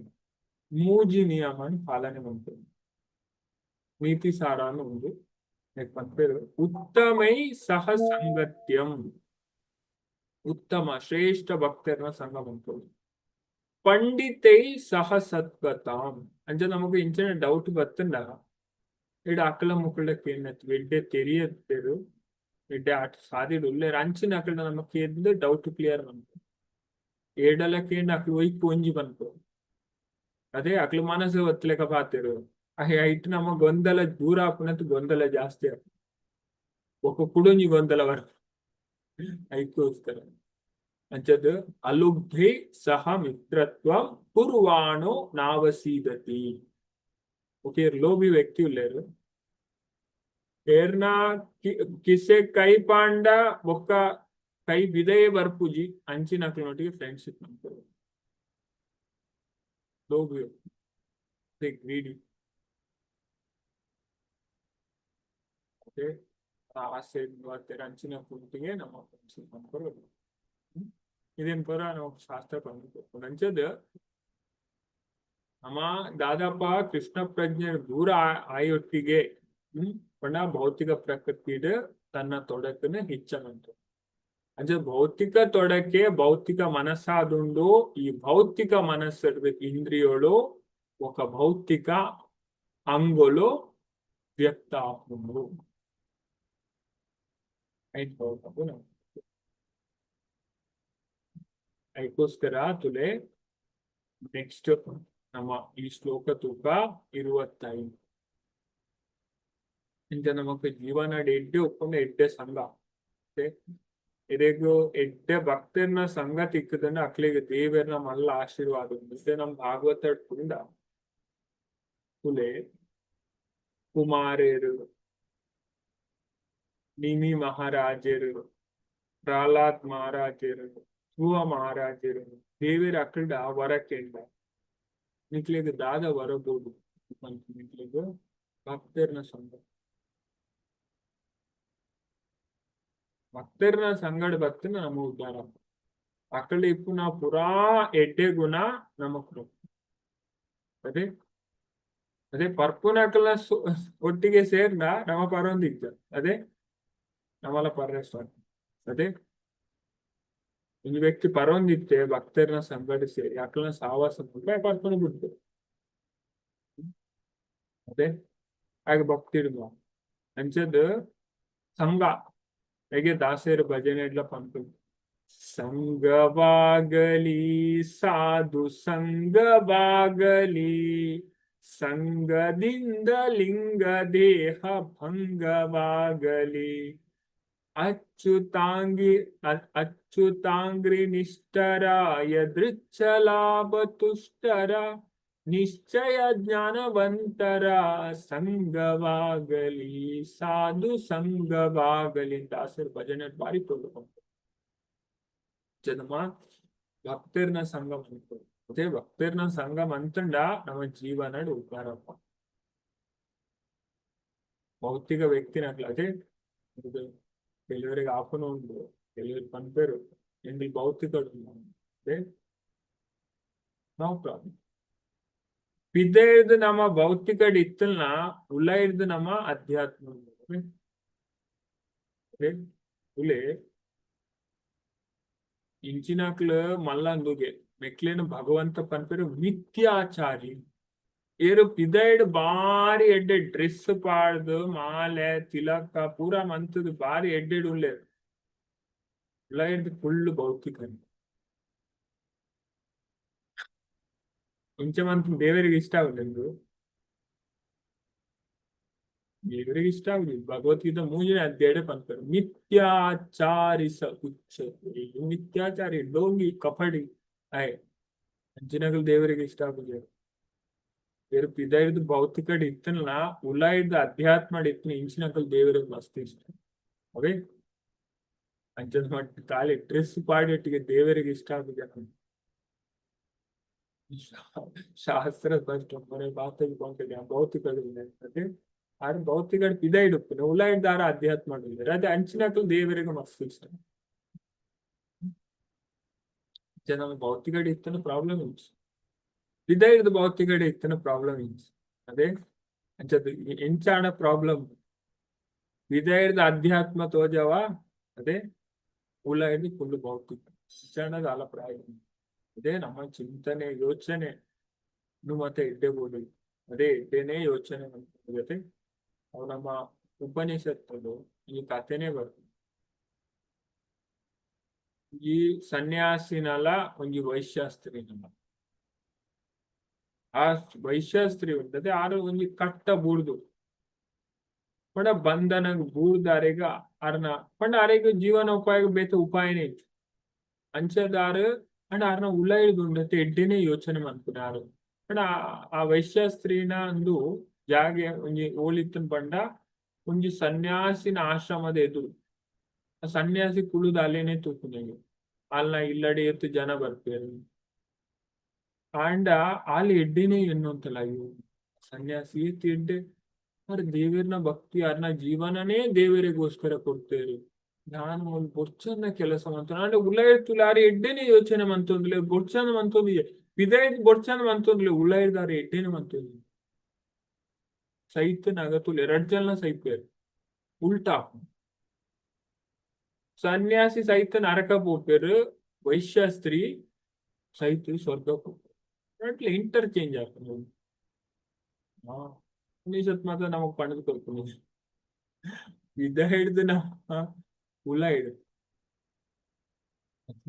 ಮೂಜಿ ನಿಯಮನ್ ಪಾಲನೆ ಮನ್ಪೊಡು. ನೀತಿ ಸಾರಾನು ಉಂಡು. ಪನ್ಪೆರ್ ಉತ್ತಮೈ ಸಹ ಸಂಗತ್ಯಂ. ಉತ್ತಮ ಶ್ರೇಷ್ಠ ಭಕ್ತರ್ನ ಸಂಘ ಮನ್ಪೊಡು. ಪಂಡಿತೈ ಸಹ ಸತ್ವತಾಂ. ಅಂಚ ನಮಕ್ ಇಂಚಿನ ಡೌಟ್ ಬತ್ತುಂಡ ಇಡ ಅಕ್ಲ ಮುಕುಲ್ಡ ಕೇನ್ನತ್ ಎಡ್ಡೆ ತೆರಿಯತ್ತೆರ್, ಎಡ್ಡೆ ಆಟ ಸಾದಿಡ್ ಉಲ್ಲೆರ್, ಅಂಚಿನ ಅಕಲ್ಡ ನಮ ಕೇಂದ್ ಡೌಟ್ ಕ್ಲಿಯರ್ ಮನ್ಪೊಡು. ಏಡಲ ಕೇಂಡ ಅಕ್ಲು ಒಯ್ಕ್ ಒಂಜಿ ಪನ್ಪೆರ್. ಅದೇ ಅಕ್ಲು ಮನಸ್ಸು ಒತ್ತುಲೆಕ ಪಾತೆರು ಐಟ್ ನಮ್ಮ ಗೊಂದಲ ದೂರ ಆಪುನತ್ ಗೊಂದಲ ಜಾಸ್ತಿ ಆಪುಂಡು. ಬೊಕ್ಕ ಕುಡೊಂಜಿ ಗೊಂದಲ ಬರ್ಪುಂಡು. ಐಕೋಸ್ಕರ ಅಂಚದ್ ಅಲುಬ್ಧೈ ಸಹ ಮಿತ್ರತ್ವ ಕುರ್ವಾಣೋ ನಾವಸೀದತಿ. ಓಕೆ, ಲೋಭಿ ವ್ಯಕ್ತಿ ಉಲ್ಲೆರ್, ಏರ್ನ ಕಿಸೆ ಕೈ ಪಾಂಡ ಬೊಕ್ಕ ಕೈ ಬಿದಯೇ ಬರ್ಪುಜಿ, ಅಂಚಿನಕ್ಲೆನೊಟ್ಟಿಗೆ ಫ್ರೆಂಡ್ಶಿಪ್ ಮನ್ಪೊಡು. ಲೋಭಿ, ಗ್ರೀಡಿ. ಓಕೆ, ಆಸೆ ಅಂಚಿನ ಕುಂಟಿಗೆ ನಮ್ಮ ಫ್ರೆಂಡ್ಶಿಪ್ ಮನ್ಪೊಡು. ಇದೇನ್ ಪೂರ ನಾವು ಶಾಸ್ತ್ರ ಪನ್ಪುಂಡು. ಅಂಚದ್ ನಮ್ಮ ದಾದಪ್ಪ ಕೃಷ್ಣ ಪ್ರಜ್ಞೆ ದೂರ ಆಯೊಟ್ಟಿಗೆ ಪಂಡ ಭೌತಿಕ ಪ್ರಕೃತಿಡ್ ತನ್ನ ತೊಡಕನ್ನು ಹೆಚ್ಚ ಮಂತು. ಅಂಚ ಭೌತಿಕ ತೊಡಕೆ ಭೌತಿಕ ಮನಸ್ಸಾದುಂಡು. ಈ ಭೌತಿಕ ಮನಸ್ಸು ಇಂದ್ರಿಯೋಳು ఒక ಭೌತಿಕ ಅಂಗುಲು ವ್ಯಕ್ತ ಆಪುಂಡು. ಐಕೋಸ್ಕರ ತುಲೆ ನೆಕ್ಸ್ಟ್ ನಮ್ಮ ಈ ಶ್ಲೋಕ ತೂಕ 25. ಇಂಚ ನಮಕ್ ಜೀವನ ಎಡ್ಡೆ ಉಪ್ಪುಂಡ ಎಡ್ಡೆ ಸಂಘ. ಇರೆಗ್ ಎಡ್ಡೆ ಭಕ್ತರ್ನ ಸಂಘ ತಿಕ್ಕುದಂಡ ಅಕ್ಲೆಗ್ ದೇವೆರ್ನ ಮಲ್ಲ ಆಶೀರ್ವಾದ ಉಂಡು. ಇತ್ತೆ ನಮ್ ಭಾಗವತ ಪಂಡ ತುಲೆ ಕುಮಾರೆರ್ ನಿಮಿ ಮಹಾರಾಜರು, ಪ್ರಹ್ಲಾದ್ ಮಹಾರಾಜರು, ಧ್ರುವ ಮಹಾರಾಜರು ದೇವೆರ್ ಅಕಲ್ಡ ವರ ಕೇಂಡ. ನಿಕ್ಲೆಗ್ ದಾದ ವರ ಬೋಡು ನಿಕ್ಲೆಗ್ ಭಕ್ತೆರ್ನ ಸಂಘ. ಭಕ್ತೆರ್ನ ಸಂಗಡ ಭಕ್ತಿನ ನಮ್ಮ ಉದ್ಧಾರ. ಅಕಲ್ ಇಪ್ಪುನ ಪುರಾ ಎಡ್ಡೆ ಗುಣ ನಮಕ್. ಅದೇ ಅದೇ ಪರ್ಪುನಕಲ್ನ ಒಟ್ಟಿಗೆ ಸೇರ್ನ ನಮ್ಮ ಪರೊಂದಿಜ್ಜ. ಅದೇ ನಮ್ಮಲ ಪರ್ರೆ. ಅದೇ ಒಂಜಿ ವ್ಯಕ್ತಿ ಪರೊಂದಿತ್ತೆ ಭಕ್ತೆರ್ನ ಸಂಗಡ ಸೇರಿ ಅಕಲ್ನ ಸಾವಾಸ ಪರ್ಪುನ ಬಿಡ್ತು. ಅದೇ ಹಾಗೆ ಭಕ್ತಿ ಇಡುವ ಅಂಚದ್ ಸಂಘ ಹೇಗೆ ದಾಸರು ಭಜನೆ ಎಲ್ಲ ಪಂಪು. ಸಂಗವಾಗಲಿ ಸಾಧು ಸಂಗವಾಗಲಿ, ಸಂಗದಿಂದ ಲಿಂಗ ದೇಹ ಭಂಗವಾಗಲಿ, ಅಚ್ಚುತಾಂಗಿ ಅಚ್ಚುತಾಂಗ್ರಿ ನಿಷ್ಠರಾಯ ದೃಚ್ಛಲಾಭ ತುಷ್ಟರ ನಿಶ್ಚಯ ಜ್ಞಾನವಂತರ ಸಂಗವಾಗಲಿ ಸಾಧು ಸಂಗವಾಗಲಿ. ದಾಸರ ಭಜನೆ ಬಾರಿ ತೊಳ್ಕೊಂಡು ನಮ್ಮ ಭಕ್ತರ್ನ ಸಂಘ ಅನ್ಕೊ. ಅದೇ ಭಕ್ತರ್ನ ಸಂಘ ಅಂತಂಡ ನಮ್ಮ ಜೀವನ ಉದ್ಧಾರಪ್ಪ. ಭೌತಿಕ ವ್ಯಕ್ತಿನಾಗ್ಲ ಅದೇ ಕೆಲವರಿಗೆ ಆಪನು ಉಂಡು, ಕೆಲವರು ಪನ್ಪೇರು ಎಂಗ್ಲ್ ಭೌತಿಕ ಅದೇ ನೋ ಪ್ರಾಬ್ಲಮ್. ಪಿದೆರ್ದ್ ನಮ್ಮ ಭೌತಿಕಡ್ ಇತ್ತಲ್ನ ಉಲೈರ್ದ್ ನಮ್ಮ ಅಧ್ಯಾತ್ಮ ಉಲೆ ಇಂಚಿನಕ್ಲ್ ಮಲ್ಲಂದುಗೆ ಮೆಕ್ಲೇನು ಭಗವಂತ ಪನ್ಪೆರು ಮಿಥ್ಯಾಚಾರಿ. ಏರು ಪಿದೈಡ್ ಬಾರಿ ಎಡ್ಡೆ ಡ್ರೆಸ್ ಪಾಡ್ದು ಮಾಲೆ ತಿಲಕ ಪೂರ ಮಂತುದು ಬಾರಿ ಎಡ್ಡೆಡ್ ಉಲ್ಲೆರ್, ಉಲೈರ್ದ್ ಫುಲ್ ಭೌತಿಕ. ಇಂಚ ಮಂತ್ ದೇವರಿಗೆ ಇಷ್ಟ ಆಗುದು, ದೇವರಿಗೆ ಇಷ್ಟ ಆಗುದು. ಭಗವದ್ಗೀತೆ ಮೂಜನೇ ಅಧ್ಯಾಯ ಪನ್ಪೆರ್ ಮಿಥ್ಯಾಚಾರಿ ಸ ಉಚ್ಚತೆ. ಮಿಥ್ಯಾಚಾರಿ ಡೋಂಗಿ ಕಪಡಿ ಆಯ್ ಅಂಚಿನಕುಲು ದೇವರಿಗೆ ಇಷ್ಟ ಆಗುದು. ಬೇರೆ ಪಿದೈರ್ದ್ ಭೌತಿಕಡ್ ಇತ್ತಲ್ಲ ಉಲಾಯಿರ್ದ್ ಅಧ್ಯಾತ್ಮಡ್ ಇತ್ತಿನ ಇಂಚಿನಕುಲು ದೇವರಿಗೆ ಮಸ್ತ್ ಇಷ್ಟ. ಅವೇ ಅಂಚದ ಮಟ್ಟ ಖಾಲಿ ಡ್ರೆಸ್ ಪಾಡಿಟ್ಟಿಗೆ ದೇವರಿಗೆ ಇಷ್ಟ ಆಗುದು. ಶಾಸ್ತ್ರ ಫಸ್ಟ್ ಮನೆ ಬಾತಗಿ ಪಂಕಜ ಭೌತಿಕ ಆರ್ ಭೌತಿಕ ಪಿದೈಡ್ ಉಪ್ಪುನ ಉಲಾಯಿರ್ದ್ ಆರ ಅಧ್ಯಾತ್ಮ ಅದೇ ಅಂಚಿನಕುಲು ದೇವರಿಗೆ ಮಸ್ತ್ ಇಷ್ಟ. ನಮ್ಮ ಭೌತಿಕಡ್ ಇತ್ತನ ಪ್ರಾಬ್ಲಮ್ ಇಜ್ಜಿ, ಪಿದೈರ್ದ್ ಭೌತಿಕಡ್ ಇತ್ತನ ಪ್ರಾಬ್ಲಮ್ ಇಜ್ಜಿ. ಅದೇ ಅಂಚದ ಎಂಚಾಣ ಪ್ರಾಬ್ಲಮ್ ಪಿದೈರ್ದ್ ಅಧ್ಯಾತ್ಮ ತೋಜವ, ಅದೇ ಉಲಾಯಿರ್ದ್ ಫುಲ್ ಭೌತಿಕ ಶಿಕ್ಷಣದ ಅಲ ಪ್ರಾಬ್ಲಮ್. ಅದೇ ನಮ್ಮ ಚಿಂತನೆ ಯೋಚನೆ ಮತ್ತೆ ಎಡ್ಡೆ ಬೋಡು. ಅದೇ ಎಡ್ಡೆನೇ ಯೋಚನೆ ಜೊತೆ ಅವು ನಮ್ಮ ಉಪನಿಷತ್ತುಗಳು ಈ ಕಥೆನೇ ಬರ್ತದೆ. ಈ ಸನ್ಯಾಸಿನಲ ಒಂಜಿ ವೈಶ್ಯಾಸ್ತ್ರೀನಲ, ಆ ವೈಶ್ಯಾಸ್ತ್ರೀ ಉಂಟದೆ ಆರು ಒಂಜಿ ಕಟ್ಟ ಬೂರ್ದು ಪಂಡ ಬಂಧನ ಬೂರ್ದಾರೆಗ ಅರ್ನ ಪಂಡ ಅರೆಗ್ ಜೀವನ ಉಪಾಯ ಬೇತೆ ಉಪಾಯನೇ ಇತ್ತು ಅಂಚದಾರು. ಅಂಡ ಅರ್ನ ಉಲೈರ್ದು ಉಂಡತೆ ಎಡ್ಡೆನೇ ಯೋಚನೆ ಮನ್ಪುನಾರು. ಪಂಡ ಆ ವೈಶ್ಯಾಸ್ತ್ರೀನ ಅಂದು ಜಾಗೆ ಒಂಜಿ ಓಲಿತ್ತನ್ ಪಂಡ ಒಂಜಿ ಸನ್ಯಾಸಿನ ಆಶ್ರಮದ ಎದುರು ಆ ಸನ್ಯಾಸಿ ಕುಳುದು ಅಲ್ಲೇನೆ ತೂಪುನೆಗೆ ಅಲ್ನ ಇಲ್ಲಡೆ ಎತ್ತು ಜನ ಬರ್ಪೇರು. ಆಂಡ ಆಲ್ ಎಡ್ಡೆನೇ ಎನ್ನುವಂತಲ್ಲ, ಅಯ್ಯೋ ಸನ್ಯಾಸಿ ಏತ್ ಎಡ್ಡೆ, ಅರ್ ದೇವೆರ್ನ ಭಕ್ತಿ ಅರ್ನ ಜೀವನನೇ ದೇವರಿಗೋಸ್ಕರ ಕೊಡ್ತೇರು, ನಾನು ಒಂದು ಬೊರ್ಚನ್ನ ಕೆಲಸ ಮಂತ ಅಂಡ ಉಲೈರ್ತುಲ ಆರ್ ಎಡ್ಡೆನೇ ಯೋಚನೆ ಮಂತೊಂದುಲೆ ಬೊರ್ಚನ ಮಂತೊಂದು ಪಿದೈದ್ ಬೊರ್ಚನ ಮಂತೊಂದುಲೆ ಉಲೈರ್ದ ಆರ್ ಎಡ್ಡೆನೆ ಮಂತೊಂದು ಸೈತ್ ನಗತುಲೆ ಎರಡ್ ಜನ ಸೈಪೇರು ಉಲ್ಟಾ. ಸನ್ಯಾಸಿ ಸೈತ ನರಕ ಪೋಪೆರು, ವೈಶ್ಯ ಸ್ತ್ರೀ ಸೈತ್ ಸ್ವರ್ಗ ಪೋಪೆರು. ಅಟ್ಲೆ ಇಂಟರ್ಚೇಂಜ್ ಆಪುಂಡು. ಉಪನಿಷತ್ ಮಾತ್ರ ನಮಕ್ ಪಂಡುದು ಕೊರ್ಪುಂಡು. ಇದ ಹಿಡ್ದು ನಮ್ಮ ಉಲೈಡ್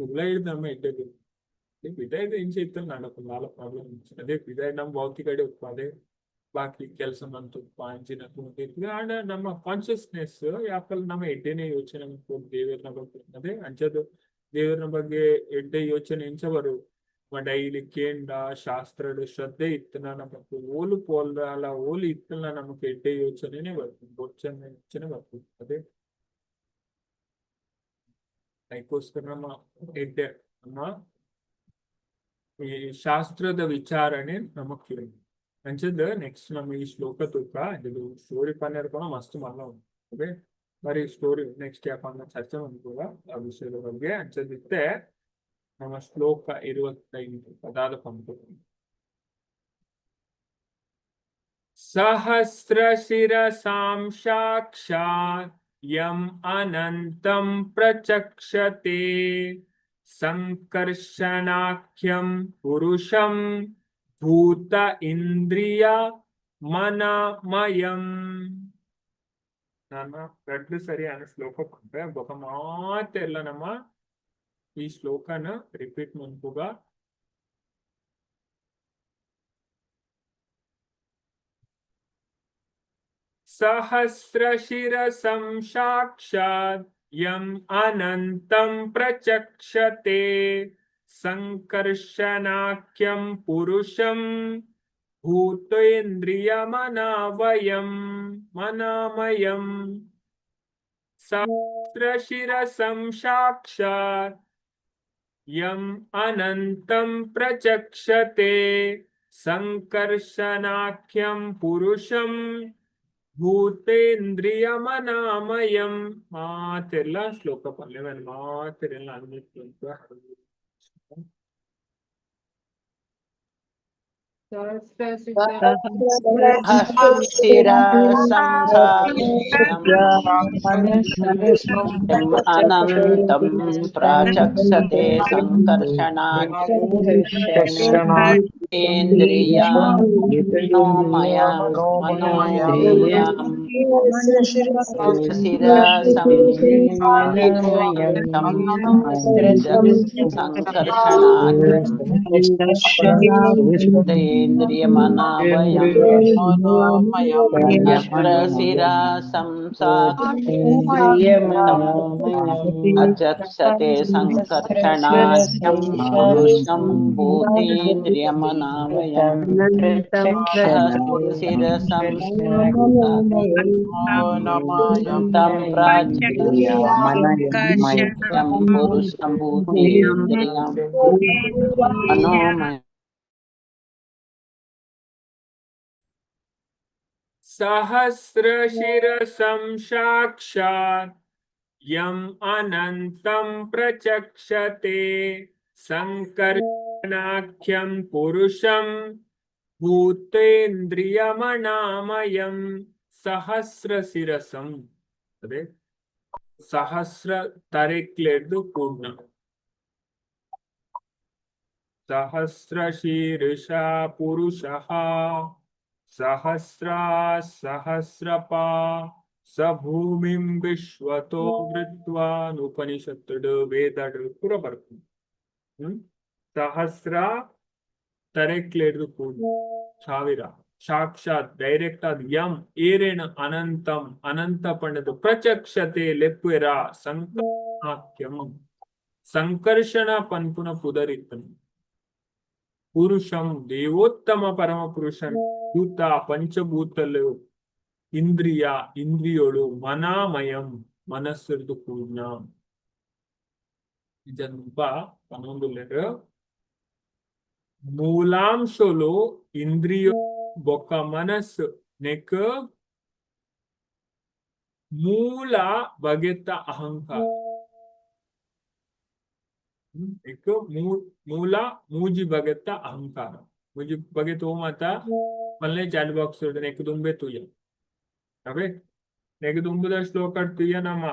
ಉಲೈಡ್ ನಮ್ಮ ಎಡ್ಡೆ ಪಿದೈಡ್ ಇಂಚ ಇತ್ತಲ್ಲ ನಡಪುಂಡು ದಾಲ ಪ್ರಾಬ್ಲಮ್. ಅದೇ ಪಿದೈಡ್ ನಮ್ಮ ಭೌತಿಕಡೆ ಉಪ್ಪು ಅದೇ ಬಾಕಿ ಕೆಲಸ ಮಂತು ಅಂಚಿನ ಆಂಡ ನಮ್ಮ ಕಾನ್ಶಿಯಸ್ನೆಸ್ ಯಾಕಲ್ ನಮ್ಮ ಎಡ್ಡೆನೆ ಯೋಚನೆ ದೇವರನ ಬಗ್ಗೆ. ಅದೇ ಅಂಚದ ದೇವರನ ಬಗ್ಗೆ ಎಡ್ಡೆ ಯೋಚನೆ ಎಂಚ ಬರು ಡೈಲಿ ಕೇಂಡ ಶಾಸ್ತ್ರಡ್ ಶ್ರದ್ಧೆ ಇತ್ತನ ನಮಕ್ ಓಲು ಪೋಲ್ದಾಲ ಓಲು ಇತ್ತನ ನಮಕ್ ಎಡ್ಡೆ ಯೋಚನೆನೆ ಬರ್ತದೆ, ಬೊಚ್ಚನೆ ಯೋಚನೆ ಬರ್ತದೆ. ಅದೇ ಅದಕ್ಕೋಸ್ಕರ ನಮ್ಮ ಎಡ್ಡೆ ನಮ್ಮ ಈ ಶಾಸ್ತ್ರದ ವಿಚಾರಣೆ ನಮಕ್ ಅಂಚದ ನೆಕ್ಸ್ಟ್ ನಮ್ಮ ಈ ಶ್ಲೋಕ ತೂಕ. ಇದು ಸ್ಟೋರಿ ಪನ್ನೆರ್ಕೊಣ ಮಸ್ತ್ ಮಲ್ಲ ಉಂಡು. ಓಕೆ, ಬರೀ ಸ್ಟೋರಿ ನೆಕ್ಸ್ಟ್ ಯಾಕಂದ್ರೆ ಚರ್ಚೆ ಮಾಡ್ಬೋದ ಆ ವಿಷಯದ ಬಗ್ಗೆ. ಅಂಚದಿತ್ತೆ ನಮ್ಮ ಶ್ಲೋಕ 25 ಪದಾದ ಪಂಪು. ಸಹಸ್ರಶಿರಸಾಂ ಸಾಕ್ಷಾತ್ ಯಂ ಅನಂತಂ ಪ್ರಚಕ್ಷತೆ ಸಂಕರ್ಷಣಾಖ್ಯಂ ಪುರುಷಂ ಭೂತ ಇಂದ್ರಿಯ ಮನಮಯಂ. ನಾನು ರಡ್ಡು ಸರಿ ಅನ್ನ ಶ್ಲೋಕ ಪಂಪೆ ಬೊಕ ಮಾತೆಲ್ಲ ನಮ್ಮ ಈ ಶ್ಲೋಕನ ರಿಪೀಟ್ ಮನ್ಪುಗ. सहस्रशिरसं साक्षात् यम् अनन्तं प्रचक्षते सङ्कर्षणाख्यं पुरुषं भूतेन्द्रियमनावयं मनामयम्. सहस्रशिरसं साक्षात् यम् अनन्तं प्रचक्षते सङ्कर्षणाख्यं पुरुषं ಭೂತೇಂದ್ರಿಯಮನಾಮಯಂ. ಮಾತೆಲ್ಲ ಶ್ಲೋಕ ಪಲ್ಲೆ ಮಾತೆಲ್ಲ. अनन्तं प्राचक्षते संकर्षणाेन्द्रिया मनोमयं मनोन्द्रियं शिरसं संकर्षणाेन्द्रियमनावयं यत्र शिरसं अचक्षते संकर्षणाख्यं पुरुषं भूतेन्द्रियमनामयं शिरसं तं प्राच्यं पुरुषं भूतेन्द्रियं मनोमयम्. सहस्रशिरसं साक्षात् यम् अनन्तं प्रचक्षते सङ्कर्षणाख्यं पुरुषं ಭೂತೇಂದ್ರಿಯಮನಾಮಯಂ. ಸಹಸ್ರಶಿರಸಂ ಅದೇ ಸಹಸ್ರ ತರೆಕ್ಲೆಡ್ದು ಪೂರ್ಣ. ಸಹಸ್ರಶೀರ್ಷ ಪುರುಷಃ ಸಹಸ್ರ ಸಹಸ್ರಪಾ ಸ ಭೂಮಿಂ ವಿಶ್ವತೋ ವೃತ್ವಾನ್. ಉಪನಿಷತ್ತುಡು ವೇದಡು ಪೂರ ಬರ್ಪುಂಡು. ಸಹಸ್ರ ತರೆಕ್ಲೆಡ್ದು ಪೂರ್ಣ ಸಾವಿರ. ಸಾಕ್ಷಾತ್ ಡೈರೆಕ್ಟ್ ಆದ್ ಯಂ ಏರೇಣ ಅನಂತಂ ಅನಂತ ಪಂಡದು ಪ್ರಚಕ್ಷತೆ ಲೆಪ್ಪುವೆರ ಸಂಕರ್ಷಣಾಖ್ಯಂ ಸಂಕರ್ಷಣ ಪನ್ಪುನ ಪುದರಿತ್ತನು ಪುರುಷಂ ದೇವೋತ್ತಮ ಪರಮ ಪುರುಷನ್ ಭೂತ ಪಂಚಭೂತಲು ಇಂದ್ರಿಯ ಇಂದ್ರಿಯೋಳು ಮನಾಮಯಂ ಮನಸ್ಸುರ್ದು ಪೂರ್ಣ. ಜನ್ಪ ಪನೊಂದುಲ್ಲೆರ್ ಮೂಲಾಂಶಲು ಇಂದ್ರಿಯ ಬೊಕ್ಕ ಮನಸ್ಸು ನೆಕ್ ಮೂಲ ಬಗೆತ ಅಹಂಕಾರ ನೆಕ್ ಮೂಲ ಮೂಜಿ ಬಗೆತ ಅಹಂಕಾರ. ಮೂಜಿ ಬಗೆತ ಮಾತ ಮಲ್ಲೆ ಚಾಟ್ ಬಾಕ್ಸ್ ನೆಕ್ ದುಂಬೆ ತೂಯ. ಅವೇ ನೆಕ್ ದುಂಬುದ ಶ್ಲೋಕ ತುಯ್ಯ ನಮ್ಮ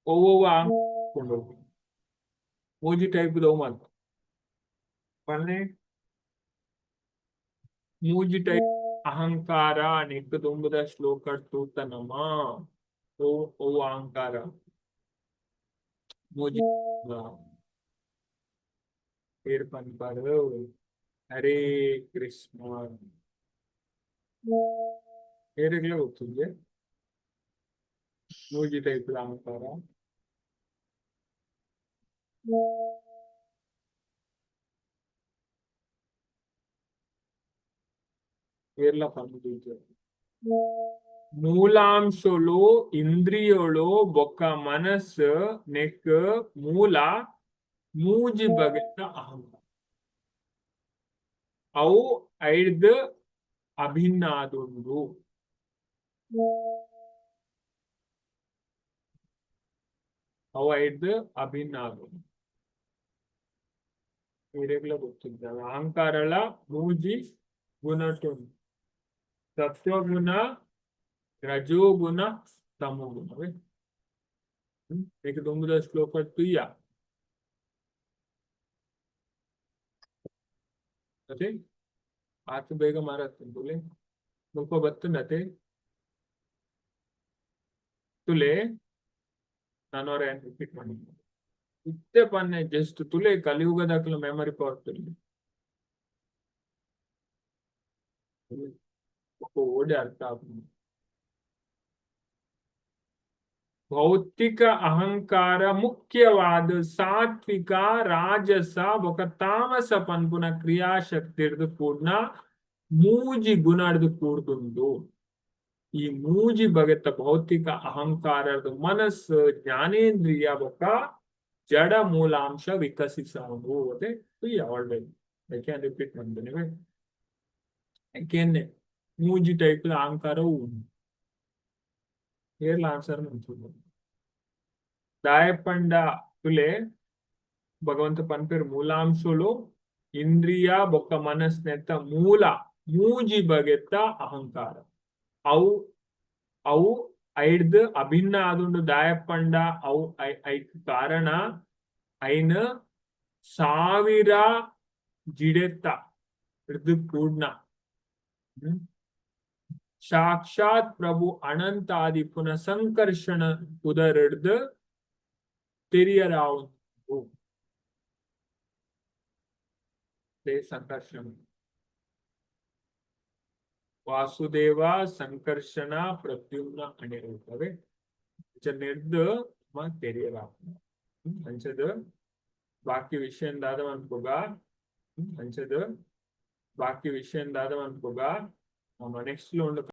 ಒವ್ವ ಕೊಂಡು ಮೂಜಿ ಟೈಪ್ ದವು ಮಾತ ಪಲ್ಲೆ. ಮೂಜಿ ಟೈಪ್ ಅಹಂಕಾರ ನೆಕ್ ದುಂಬುದ ಶ್ಲೋಕ ತೂತ ನಮ್ಮ ಓ ಓ ಅಹಂಕಾರ ಮೂಜಿ పేరు పన్పారు. హరే కృష్ణ పేరులో వస్తుంది మూజి టైప్ అహంಕಾರ. పేర్ల పన్ను. ಮೂಲಾಂಶಲು, ಇಂದ್ರಿಯೋಳು ಬೊಕ್ಕ ಮನಸ್ಸು ನೆಕ್ ಮೂಲ ಮೂಜಿ ಬಗೆತ ಅಹಂಕಾರ. ಅವು ಐಡ್ದ್ ಅಭಿನ್ನ ಆದುಂಡು. ಅವು ಐಡ್ದ್ ಅಭಿನ್ನ ಆದುಂಡು. ಇರೆಗ್ಲ ಗೊತ್ತಿದ್ದಾವೆ, ಅಹಂಕಾರಳ ಮೂಜಿ ಗುಣಟುಂಡು: ಸತ್ವಗುಣ, ರಜೋಗುಣ, ತಮೋಗುಣವೇ. ಏಕ ದುಂಬುದ ಶ್ಲೋಕ ತುಯ್ಯ ಅದೇ. ಆತು ಬೇಗ ಮಾರತ್ತುಲೆ ಮುಲ್ಪ ಬತ್ತುಂಡತೆ. ತುಲೆ, ನಾನು ರಿಪೀಟ್ ಮಾಡಿ ಇತ್ತೆ ಪನ್ನೆ. ಜಸ್ಟ್ ತುಲೆ, ಕಲಿಯುಗದಾಕಲ ಮೆಮೊರಿ ಪವರ್ ತುಲೆ. ಓಡೆ ಅರ್ಥ ಆಪುಂಡು. ಭೌತಿಕ ಅಹಂಕಾರ ಮುಖ್ಯವಾದ ಸಾತ್ವಿಕ, ರಾಜಸ ಬೊಕ ತಾಮಸ ಪನ್ಪುನ ಕ್ರಿಯಾಶಕ್ತಿರ್ದು ಕೂಡ್ನ ಮೂಜಿ ಗುಣರ್ದು ಕೂಡ್ದುಂಡು. ಈ ಮೂಜಿ ಬಗೆತ ಭೌತಿಕ ಅಹಂಕಾರದ ಮನಸ್ಸು, ಜ್ಞಾನೇಂದ್ರಿಯ ಬೊಕ ಜಡ ಮೂಲಾಂಶ ವಿಕಸಿಸಬಹುದು. ಅದೇ ಆಲ್ರೆಡಿ I can repeat ಮಂದನೆ. ಯಾಕೆನ್ನೆ ಮೂಜಿ ಟೈಪ್ ಅಹಂಕಾರ ಉಂಡು. ಏರ್ಲ ಆನ್ಸರ್ ಮಂತುಂಡು? ದಾಯಪಂಡ ತುಲೆ, ಭಗವಂತ ಪನ್ಪೆರ್, ಮೂಲಾಂಶಲು, ಇಂದ್ರಿಯ ಬೊಕ್ಕ ಮನಸ್ನೆತ್ತ ಮೂಲ ಮೂಜಿ ಬಗೆತ ಅಹಂಕಾರ. ಅವು ಅವು ಐಡ್ದ್ ಅಭಿನ್ನ ಆದುಂಡು. ದಾಯಪಂಡ ಅವು ಐಕ್ ಕಾರಣ ಐನ್ ಸಾವಿರ ಜಿಡೆತ್ತ ಹಿಡ್ದು ಕೂಡ್ನ ಸಾಕ್ಷಾತ್ ಪ್ರಭು ಅನಂತಾದಿಪುನ ಸಂಕರ್ಷಣ ಪುದರ್ಡ್ದ್ ತೆರಿಯರಾವು. ಸಂಕರ್ಷಣ, ವಾಸುದೇವ, ಸಂಕರ್ಷಣ, ಪ್ರದ್ಯುಮ್ನ, ಅನಿರುದ್ಧವೇ. ನೆರ್ದ್ ತೆರಿಯರಾವು. ಅಂಚದ ಬಾಕಿ ವಿಷಯ ದಾದ ಮನ್ಪುಗ. ಅಂಚದ ಬಾಕಿ ವಿಷಯ ದಾದ ಮನ್ಪುಗ. ನೆಕ್ಸ್ಟ್ ಉಂಡು.